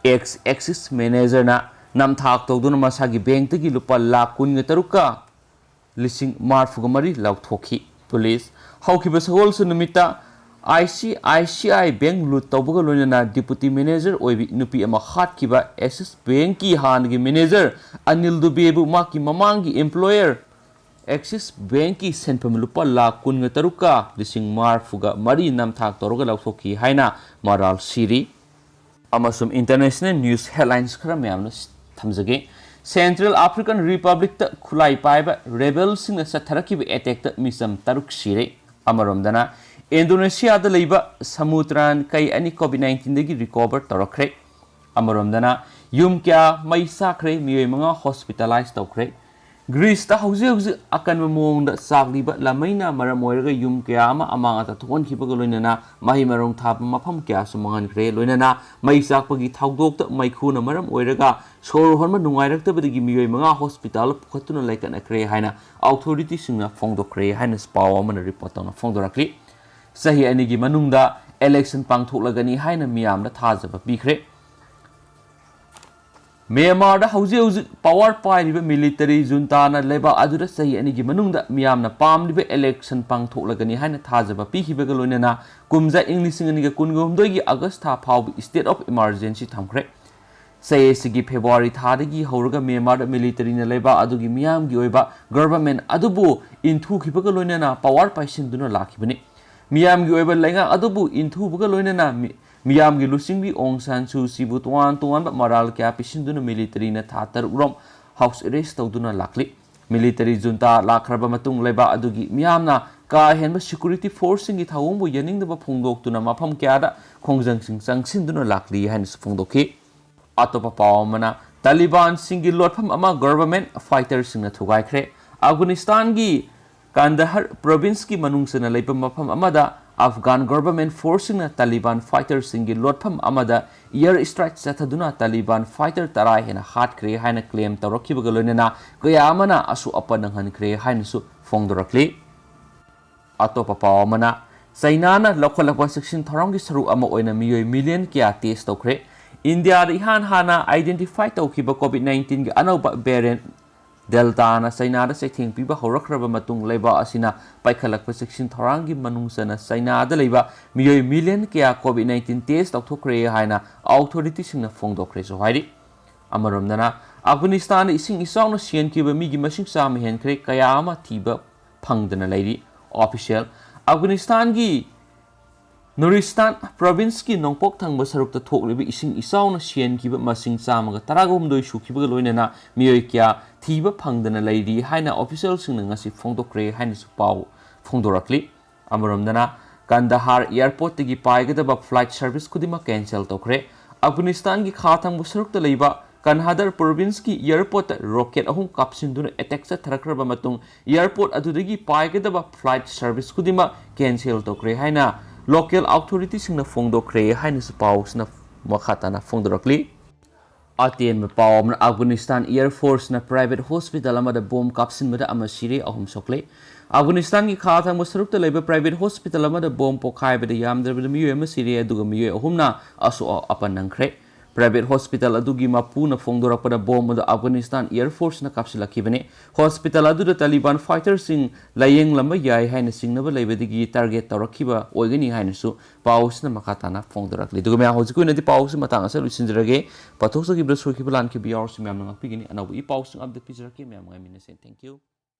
ex Axis managerꯅ ꯅꯝꯊꯥꯛ ꯇꯧꯗꯨꯅ ꯃꯁꯥꯒꯤ bankꯇꯒꯤ ꯂꯨꯄꯥ ꯂꯥꯈ ꯀꯨꯟꯒ ꯇꯔꯨꯛꯀ ꯂꯤꯁꯤꯡ ꯃꯔꯤꯐꯨꯒ ꯃꯔꯤ ꯂꯧꯊꯣꯛꯈꯤ꯫ ꯄꯨꯂꯤꯁ ꯍꯧꯈꯤꯕ ꯁꯒꯣꯜꯁꯦꯟ ꯅꯨꯃꯤꯠꯇ ICICI bank loot ꯇꯧꯕꯒ ꯂꯣꯏꯅꯅ deputy manager ꯑꯣꯏꯕꯤ ꯅꯨꯄꯤ ꯑꯃ ꯍꯥꯠꯈꯤꯕ Axis bankꯀꯤ ꯍꯥꯟꯅꯒꯤ manager ꯑꯅꯤꯜ ꯗꯨꯕꯦꯕꯨ ꯃꯍꯥꯛꯀꯤ ꯃꯃꯥꯡꯒꯤ employer Axis bankꯀꯤ ꯁꯦꯟꯐꯝ ꯂꯨꯄꯥ ꯂꯥꯈ ꯀꯨꯟꯒ ꯇꯔꯨꯛꯀ ꯂꯤꯁꯤꯡ ꯃꯔꯤꯐꯨꯒ ꯃꯔꯤ ꯅꯝꯊꯥꯛ ꯇꯧꯔꯒ ꯂꯧꯊꯣꯛꯈꯤ ꯍꯥꯏꯅ ꯃꯔꯥꯜ ꯁꯤꯔꯤ꯫ ꯑꯃꯁꯨꯡ international news headlines ꯈꯔ ꯃꯌꯥꯝꯅ ꯊꯝꯖꯒꯦ꯫ Central African Republicꯇ ꯈꯨꯠꯂꯥꯏ ꯄꯥꯏꯕ rebelꯁꯤꯡꯅ ꯆꯠꯊꯔꯛꯈꯤꯕ attackꯇ ꯃꯤꯆꯝ ꯇꯔꯨꯛ ꯁꯤꯔꯦ꯫ ꯑꯃꯔꯣꯝꯗꯅ, Indonesiaꯗ ꯂꯩꯕ ꯁꯃꯨꯗ꯭ꯔꯥꯟ ꯀꯩ ꯑꯅꯤ COVID nineteenꯗꯒꯤ recover ꯇꯧꯔꯛꯈ꯭ꯔꯦ꯫ ꯑꯃꯔꯣꯝꯗꯅ, ꯌꯨꯝ ꯀꯌꯥ ꯃꯩ ꯆꯥꯛꯈ꯭ꯔꯦ, ꯃꯤꯑꯣꯏ ꯃꯉꯥ hospitalize ꯇꯧꯈ꯭ꯔꯦ꯫ ꯒ꯭ꯔꯤꯁꯇ ꯍꯧꯖꯤꯛ ꯍꯧꯖꯤꯛ ꯑꯀꯟꯕ ꯃꯑꯣꯡꯗ ꯆꯥꯛꯂꯤꯕ ꯂꯥꯃꯩꯅ ꯃꯔꯝ ꯑꯣꯏꯔꯒ ꯌꯨꯝ ꯀꯌꯥ ꯑꯃ ꯑꯃꯥꯡ ꯑꯇꯥ ꯊꯣꯛꯍꯟꯈꯤꯕꯒ ꯂꯣꯏꯅꯅ ꯃꯍꯩ ꯃꯔꯣꯡ ꯊꯥꯕ ꯃꯐꯝ ꯀꯌꯥꯁꯨ ꯃꯥꯡꯍꯟꯈ꯭ꯔꯦ꯫ ꯂꯣꯏꯅꯅ ꯃꯩ ꯆꯥꯛꯄꯒꯤ ꯊꯧꯗꯣꯛꯇ ꯃꯩꯈꯨꯅ ꯃꯔꯝ ꯑꯣꯏꯔꯒ ꯁꯣꯔ ꯍꯣꯟꯕ ꯅꯨꯡꯉꯥꯏꯔꯛꯇꯕꯗꯒꯤ ꯃꯤꯑꯣꯏ ꯃꯉꯥ ꯍꯣꯁꯄꯤꯇꯥꯜꯗ ꯄꯨꯈꯠꯇꯨꯅ ꯂꯩꯈꯠꯅꯈ꯭ꯔꯦ ꯍꯥꯏꯅ ꯑꯣꯊꯣꯔꯤꯇꯤꯁꯤꯡꯅ ꯐꯣꯡꯗꯣꯛꯈ꯭ꯔꯦ ꯍꯥꯏꯅꯁꯨ ꯄꯥꯎ ꯑꯃꯅ ꯔꯤꯄꯣꯔꯠ ꯇꯧꯅ ꯐꯣꯡꯗꯣꯔꯛꯂꯤ꯫ ꯆꯍꯤ ꯑꯅꯤꯒꯤ ꯃꯅꯨꯡꯗ ꯏꯂꯦꯛꯁꯟ ꯄꯥꯡꯊꯣꯛꯂꯒꯅꯤ ꯍꯥꯏꯅ ꯃꯤꯌꯥꯝꯗ ꯊꯥꯖꯕ ꯄꯤꯈ꯭ꯔꯦ꯫ ꯃ꯭ꯌꯥꯟꯃꯥꯔꯗ ꯍꯧꯖꯤꯛ ꯍꯧꯖꯤꯛ ꯄꯥꯋꯔ ꯄꯥꯏꯔꯤꯕ ꯃꯤꯂꯤꯇꯔꯤ ꯖꯨꯟꯇꯥꯅ ꯂꯩꯕꯥꯛ ꯑꯗꯨꯗ ꯆꯍꯤ ꯑꯅꯤꯒꯤ ꯃꯅꯨꯡꯗ ꯃꯤꯌꯥꯝꯅ ꯄꯥꯝꯂꯤꯕ ꯏꯂꯦꯛꯁꯟ ꯄꯥꯡꯊꯣꯛꯂꯒꯅꯤ ꯍꯥꯏꯅ ꯊꯥꯖꯕ ꯄꯤꯈꯤꯕꯒ ꯂꯣꯏꯅꯅ ꯀꯨꯝꯖꯥ ꯏꯪ ꯂꯤꯁꯤꯡ ꯑꯅꯤꯒ ꯀꯨꯟꯍꯨꯝꯗꯣꯏꯒꯤ ꯑꯥꯒꯁ ꯊꯥ ꯐꯥꯎꯕ state of emergency ꯊꯝꯈ꯭ꯔꯦ꯫ ꯆꯍꯤ ꯑꯁꯤꯒꯤ ꯐꯦꯕ꯭ꯔꯨꯋꯥꯔꯤ ꯊꯥꯗꯒꯤ ꯍꯧꯔꯒ ꯃ꯭ꯌꯥꯟꯃꯥꯔꯗ ꯃꯤꯂꯤꯇꯔꯤꯅ ꯂꯩꯕꯥꯛ ꯑꯗꯨꯒꯤ ꯃꯤꯌꯥꯝꯒꯤ ꯑꯣꯏꯕ ꯒꯚꯔꯟꯃꯦꯟꯠ ꯑꯗꯨꯕꯨ ꯏꯟꯊꯨꯈꯤꯕꯒ ꯂꯣꯏꯅꯅ ꯄꯥꯋꯔ ꯄꯥꯏꯁꯤꯟꯗꯨꯅ ꯂꯥꯛꯈꯤꯕꯅꯤ꯫ ꯃꯤꯌꯥꯝꯒꯤ ꯑꯣꯏꯕ ꯂꯩꯉꯥꯛ ꯑꯗꯨꯕꯨ ꯏꯟꯊꯨꯕꯒ ꯂꯣꯏꯅꯅ ꯃꯤ-, ꯃꯤꯌꯥꯝꯒꯤ ꯂꯨꯆꯤꯡꯕꯤ ꯑꯣꯡ ꯁꯥꯟ ꯁꯨ ꯆꯤꯕꯨ ꯇꯣꯉꯥꯟ ꯇꯣꯉꯥꯟꯕ ꯃꯔꯥꯜ ꯀꯌꯥ ꯄꯤꯁꯤꯟꯗꯨꯅ ꯃꯤꯂꯤꯇꯔꯤꯅ ꯊꯥ ꯇꯔꯨꯛ ꯔꯣꯝ ꯍꯥꯎꯁ ꯑꯦꯔꯦꯁ ꯇꯧꯗꯨꯅ ꯂꯥꯛꯂꯤ꯫ ꯃꯤꯂꯤꯇꯔꯤ ꯖꯨꯟꯇꯥ ꯂꯥꯛꯈ꯭ꯔꯕ ꯃꯇꯨꯡ ꯂꯩꯕꯥꯛ ꯑꯗꯨꯒꯤ ꯃꯤꯌꯥꯝꯅ ꯀꯥ ꯍꯦꯟꯕ ꯁꯦꯀ꯭ꯌꯨꯔꯤꯇꯤ ꯐꯣꯔꯁꯁꯤꯡꯒꯤ ꯊꯧꯑꯣꯡꯕꯨ ꯌꯥꯅꯤꯡꯗꯕ ꯐꯣꯡꯗꯣꯛꯇꯨꯅ ꯃꯐꯝ ꯀꯌꯥꯗ ꯈꯣꯡꯖꯪꯁꯤꯡ ꯆꯪꯁꯤꯟꯗꯨꯅ ꯂꯥꯛꯂꯤ ꯍꯥꯏꯅꯁꯨ ꯐꯣꯡꯗꯣꯛꯈꯤ꯫ ꯑꯇꯣꯞꯄ ꯄꯥꯎ ꯑꯃꯅ, ꯇꯥꯂꯤꯕꯥꯟꯁꯤꯡꯒꯤ ꯂꯣꯠꯐꯝ ꯑꯃ ꯒꯚꯔꯟꯃꯦꯟꯠ ꯐꯥꯏꯇꯔꯁꯤꯡꯅ ꯊꯨꯒꯥꯏꯈ꯭ꯔꯦ꯫ ꯑꯐꯒꯥꯅꯤꯁꯇꯥꯟꯒꯤ ꯀꯥꯟꯗꯍꯔ ꯄ꯭ꯔꯣꯚꯤꯟꯁꯀꯤ ꯃꯅꯨꯡ ꯆꯟꯅ ꯂꯩꯕ ꯃꯐꯝ ꯑꯃꯗ ꯑꯐꯒꯥꯟ ꯒꯚꯔꯟꯃꯦꯟꯠ ꯐꯣꯔꯁꯁꯤꯡꯅ ꯇꯥꯂꯤꯕꯥꯟ ꯐꯥꯏꯇꯔꯁꯤꯡꯒꯤ ꯂꯣꯠꯐꯝ ꯑꯃꯗ ꯑꯦꯌꯔ ꯁ꯭ꯇ꯭ꯔꯥꯏꯛ ꯆꯠꯊꯗꯨꯅ ꯇꯥꯂꯤꯕꯥꯟ ꯐꯥꯏꯇꯔ ꯇꯔꯥ ꯍꯦꯟꯅ ꯍꯥꯠꯈ꯭ꯔꯦ ꯍꯥꯏꯅ ꯀ꯭ꯂꯦꯝ ꯇꯧꯔꯛꯈꯤꯕꯒ ꯂꯣꯏꯅꯅ ꯀꯌꯥ ꯑꯃꯅ ꯑꯁꯣꯛ ꯑꯄꯟ ꯅꯪꯍꯟꯈ꯭ꯔꯦ ꯍꯥꯏꯅꯁꯨ ꯐꯣꯡꯗꯣꯔꯛꯂꯤ꯫ ꯑꯇꯣꯞꯄ ꯄꯥꯎ ꯑꯃꯅ, ꯆꯩꯅꯥꯅ ꯂꯧꯈꯠꯂꯛꯄ ꯆꯦꯛꯁꯤꯟ ꯊꯧꯔꯥꯡꯒꯤ ꯁꯔꯨꯛ ꯑꯃ ꯑꯣꯏꯅ ꯃꯤꯑꯣꯏ ꯃꯤꯂꯤꯌꯟ ꯀꯌꯥ ꯇꯦꯁ ꯇꯧꯈ꯭ꯔꯦ꯫ ꯏꯟꯗꯤꯌꯥꯗ ꯏꯍꯥꯟ ꯍꯥꯟꯅ ꯑꯥꯏꯗꯦꯟꯇꯤꯐꯥꯏ ꯇꯧꯈꯤꯕ ꯀꯣꯚꯤꯗ ꯅꯥꯏꯟꯇꯤꯟꯒꯤ ꯑꯅꯧꯕ ꯚꯦꯔꯤꯌꯦꯟꯠ ꯗꯦꯜꯇꯥꯅ ꯆꯩꯅꯥꯗ ꯆꯩꯊꯦꯡ ꯄꯤꯕ ꯍꯧꯔꯛꯈ꯭ꯔꯕ ꯃꯇꯨꯡ ꯂꯩꯕꯥꯛ ꯑꯁꯤꯅ ꯄꯥꯏꯈꯠꯂꯛꯄ ꯆꯦꯛꯁꯤꯟ ꯊꯧꯔꯥꯡꯒꯤ ꯃꯅꯨꯡ ꯆꯟꯅ ꯆꯩꯅꯥꯗ ꯂꯩꯕ ꯃꯤꯑꯣꯏ ꯃꯤꯂꯤꯌꯟ ꯀꯌꯥ ꯀꯣꯚꯤꯗ ꯅꯥꯏꯟꯇꯤꯟ ꯇꯦꯁ ꯇꯧꯊꯣꯛꯈ꯭ꯔꯦ ꯍꯥꯏꯅ ꯑꯣꯊꯣꯔꯤꯇꯤꯁꯤꯡꯅ ꯐꯣꯡꯗꯣꯛꯈ꯭ꯔꯦꯁꯨ ꯍꯥꯏꯔꯤ꯫ ꯑꯃꯔꯣꯝꯗꯅ, ꯑꯐꯒꯥꯅꯤꯁꯇꯥꯟꯗ ꯏꯁꯤꯡ ꯏꯆꯥꯎꯅ ꯁꯤꯍꯟꯈꯤꯕ ꯃꯤꯒꯤ ꯃꯁꯤꯡ ꯆꯥꯝꯃ ꯍꯦꯟꯈ꯭ꯔꯦ, ꯀꯌꯥ ꯑꯃ ꯊꯤꯕ ꯐꯪꯗꯅ ꯂꯩꯔꯤ꯫ ꯑꯣꯐꯤꯁꯤꯌꯦꯜ, ꯑꯐꯒꯥꯅꯤꯁꯇꯥꯟꯒꯤ ꯅꯨꯔꯤꯁꯇꯥꯟ ꯄ꯭ꯔꯣꯚꯤꯟꯁꯀꯤ ꯅꯣꯡꯄꯣꯛ ꯊꯪꯕ ꯁꯔꯨꯛꯇ ꯊꯣꯛꯂꯤꯕ ꯏꯁꯤꯡ ꯏꯆꯥꯎꯅ ꯁꯤꯍꯟꯈꯤꯕ ꯃꯁꯤꯡ ꯆꯥꯝꯃꯒ ꯇꯔꯥꯒ ꯍꯨꯝꯗꯣꯏ ꯁꯨꯈꯤꯕꯒ ꯂꯣꯏꯅꯅ ꯃꯤꯑꯣꯏ ꯀꯌꯥ ꯊꯤꯕ ꯐꯪꯗꯅ ꯂꯩꯔꯤ ꯍꯥꯏꯅ ꯑꯣꯐꯤꯁꯤꯌꯦꯜꯁꯤꯡꯅ ꯉꯁꯤ ꯐꯣꯡꯗꯣꯛꯈ꯭ꯔꯦ ꯍꯥꯏꯅꯁꯨ ꯄꯥꯎ ꯐꯣꯡꯗꯣꯔꯛꯂꯤ꯫ ꯑꯃꯔꯣꯝꯗꯅ, ꯀꯟꯗꯍꯥꯔ ꯑꯦꯌꯔꯄꯣꯔꯠꯇꯒꯤ ꯄꯥꯏꯒꯗꯕ ꯐ꯭ꯂꯥꯏꯠ ꯁꯔꯚꯤꯁ ꯈꯨꯗꯤꯡꯃꯛ ꯀꯦꯟꯁꯦꯜ ꯇꯧꯈ꯭ꯔꯦ꯫ ꯑꯐꯒꯥꯅꯤꯁꯇꯥꯟꯒꯤ ꯈꯥ ꯊꯪꯕ ꯁꯔꯨꯛꯇ ꯂꯩꯕ ꯀꯟꯍꯥꯗꯔ ꯄ꯭ꯔꯣꯚꯤꯟꯁꯀꯤ ꯑꯦꯌꯔꯄꯣꯔꯠꯇ ꯔꯣꯀꯦꯠ ꯑꯍꯨꯝ ꯀꯥꯞꯁꯤꯟꯗꯨꯅ ꯑꯦꯇꯦꯛ ꯆꯠꯊꯔꯛꯈ꯭ꯔꯕ ꯃꯇꯨꯡ ꯑꯦꯌꯔꯄꯣꯔꯠ ꯑꯗꯨꯗꯒꯤ ꯄꯥꯏꯒꯗꯕ ꯐ꯭ꯂꯥꯏꯠ ꯁꯔꯚꯤꯁ ꯈꯨꯗꯤꯡꯃꯛ ꯀꯦꯟꯁꯦꯜ ꯇꯧꯈ꯭ꯔꯦ ꯍꯥꯏꯅ ꯂꯣꯀꯦꯜ ꯑꯣꯊꯣꯔꯤꯇꯤꯁꯤꯡꯅ ꯐꯣꯡꯗꯣꯛꯈ꯭ꯔꯦ ꯍꯥꯏꯅꯁꯨ ꯄꯥꯎꯁꯤꯅ ꯃꯈꯥ ꯇꯥꯅ ꯐꯣꯡꯗꯣꯔꯛꯂꯤ꯫ ꯑꯇꯦꯟꯕ ꯄꯥꯎ ꯑꯃꯅ, ꯑꯐꯒꯥꯅꯤꯁꯇꯥꯟ ꯑꯦꯌꯔ ꯐꯣꯔꯁꯅ ꯄ꯭ꯔꯥꯏꯚꯦꯠ ꯍꯣꯁꯄꯤꯇꯥꯜ ꯑꯃꯗ ꯕꯣꯝ ꯀꯥꯞꯁꯤꯟꯕꯗ ꯑꯃ ꯁꯤꯔꯦ, ꯑꯍꯨꯝ ꯁꯣꯛꯂꯦ꯫ ꯑꯐꯒꯥꯅꯤꯁꯇꯥꯟꯒꯤ ꯈꯥ ꯊꯪꯕ ꯁꯔꯨꯛꯇ ꯂꯩꯕ ꯄ꯭ꯔꯥꯏꯚꯦꯠ ꯍꯣꯁꯄꯤꯇꯥꯜ ꯑꯃꯗ ꯕꯣꯝ ꯄꯣꯈꯥꯏꯕꯗ ꯌꯥꯝꯗ꯭ꯔꯕꯗ ꯃꯤꯑꯣꯏ ꯑꯃ ꯁꯤꯔꯦ, ꯑꯗꯨꯒ ꯃꯤꯑꯣꯏ ꯑꯍꯨꯝꯅ ꯑꯁꯣꯛ ꯑꯄꯟ ꯅꯪꯈ꯭ꯔꯦ꯫ ꯄ꯭ꯔꯥꯏꯚꯦꯠ ꯍꯣꯁꯄꯤꯇꯥꯜ ꯑꯗꯨꯒꯤ ꯃꯄꯨꯅ ꯐꯣꯡꯗꯣꯔꯛꯄꯗ ꯕꯣꯝ ꯑꯗꯨ ꯑꯐꯒꯥꯅꯤꯁꯇꯥꯟ ꯑꯦꯌꯔ ꯐꯣꯔꯁꯅ ꯀꯥꯞꯁꯤꯜꯂꯛꯈꯤꯕꯅꯤ꯫ ꯍꯣꯁꯄꯤꯇꯥꯜ ꯑꯗꯨꯗ ꯇꯥꯂꯤꯕꯥꯟ ꯐꯥꯏꯇꯔꯁꯤꯡ ꯂꯥꯌꯦꯡꯂꯝꯕ ꯌꯥꯏ ꯍꯥꯏꯅ ꯆꯤꯡꯅꯕ ꯂꯩꯕꯗꯒꯤ ꯇꯥꯔꯒꯦꯠ ꯇꯧꯔꯛꯈꯤꯕ ꯑꯣꯏꯒꯅꯤ ꯍꯥꯏꯅꯁꯨ ꯄꯥꯎꯁꯤꯅ ꯃꯈꯥ ꯇꯥꯅ ꯐꯣꯡꯗꯣꯔꯛꯂꯤ꯫ ꯑꯗꯨꯒ ꯃꯌꯥꯝ, ꯍꯧꯖꯤꯛꯀꯤ ꯑꯣꯏꯅꯗꯤ ꯄꯥꯎꯁꯤ ꯃꯇꯥꯡ ꯑꯁꯤꯗ ꯂꯣꯏꯁꯤꯟꯖꯔꯒꯦ꯫ ꯄꯥꯊꯣꯛꯆꯈꯤꯕꯗ ꯁꯣꯏꯈꯤꯕ ꯂꯥꯟꯈꯤꯕ ꯌꯥꯎꯔꯁꯨ ꯃꯌꯥꯝꯅ ꯉꯥꯛꯄꯤꯒꯅꯤ꯫ ꯑꯅꯧꯕ ꯏ ꯄꯥꯎꯁꯤꯡ ꯑꯞꯗꯦꯠ ꯄꯤꯖꯔꯛꯀꯦ꯫ ꯃꯌꯥꯝ ꯉꯥꯏꯃꯤꯟꯅꯁꯦ꯫ Thank you꯫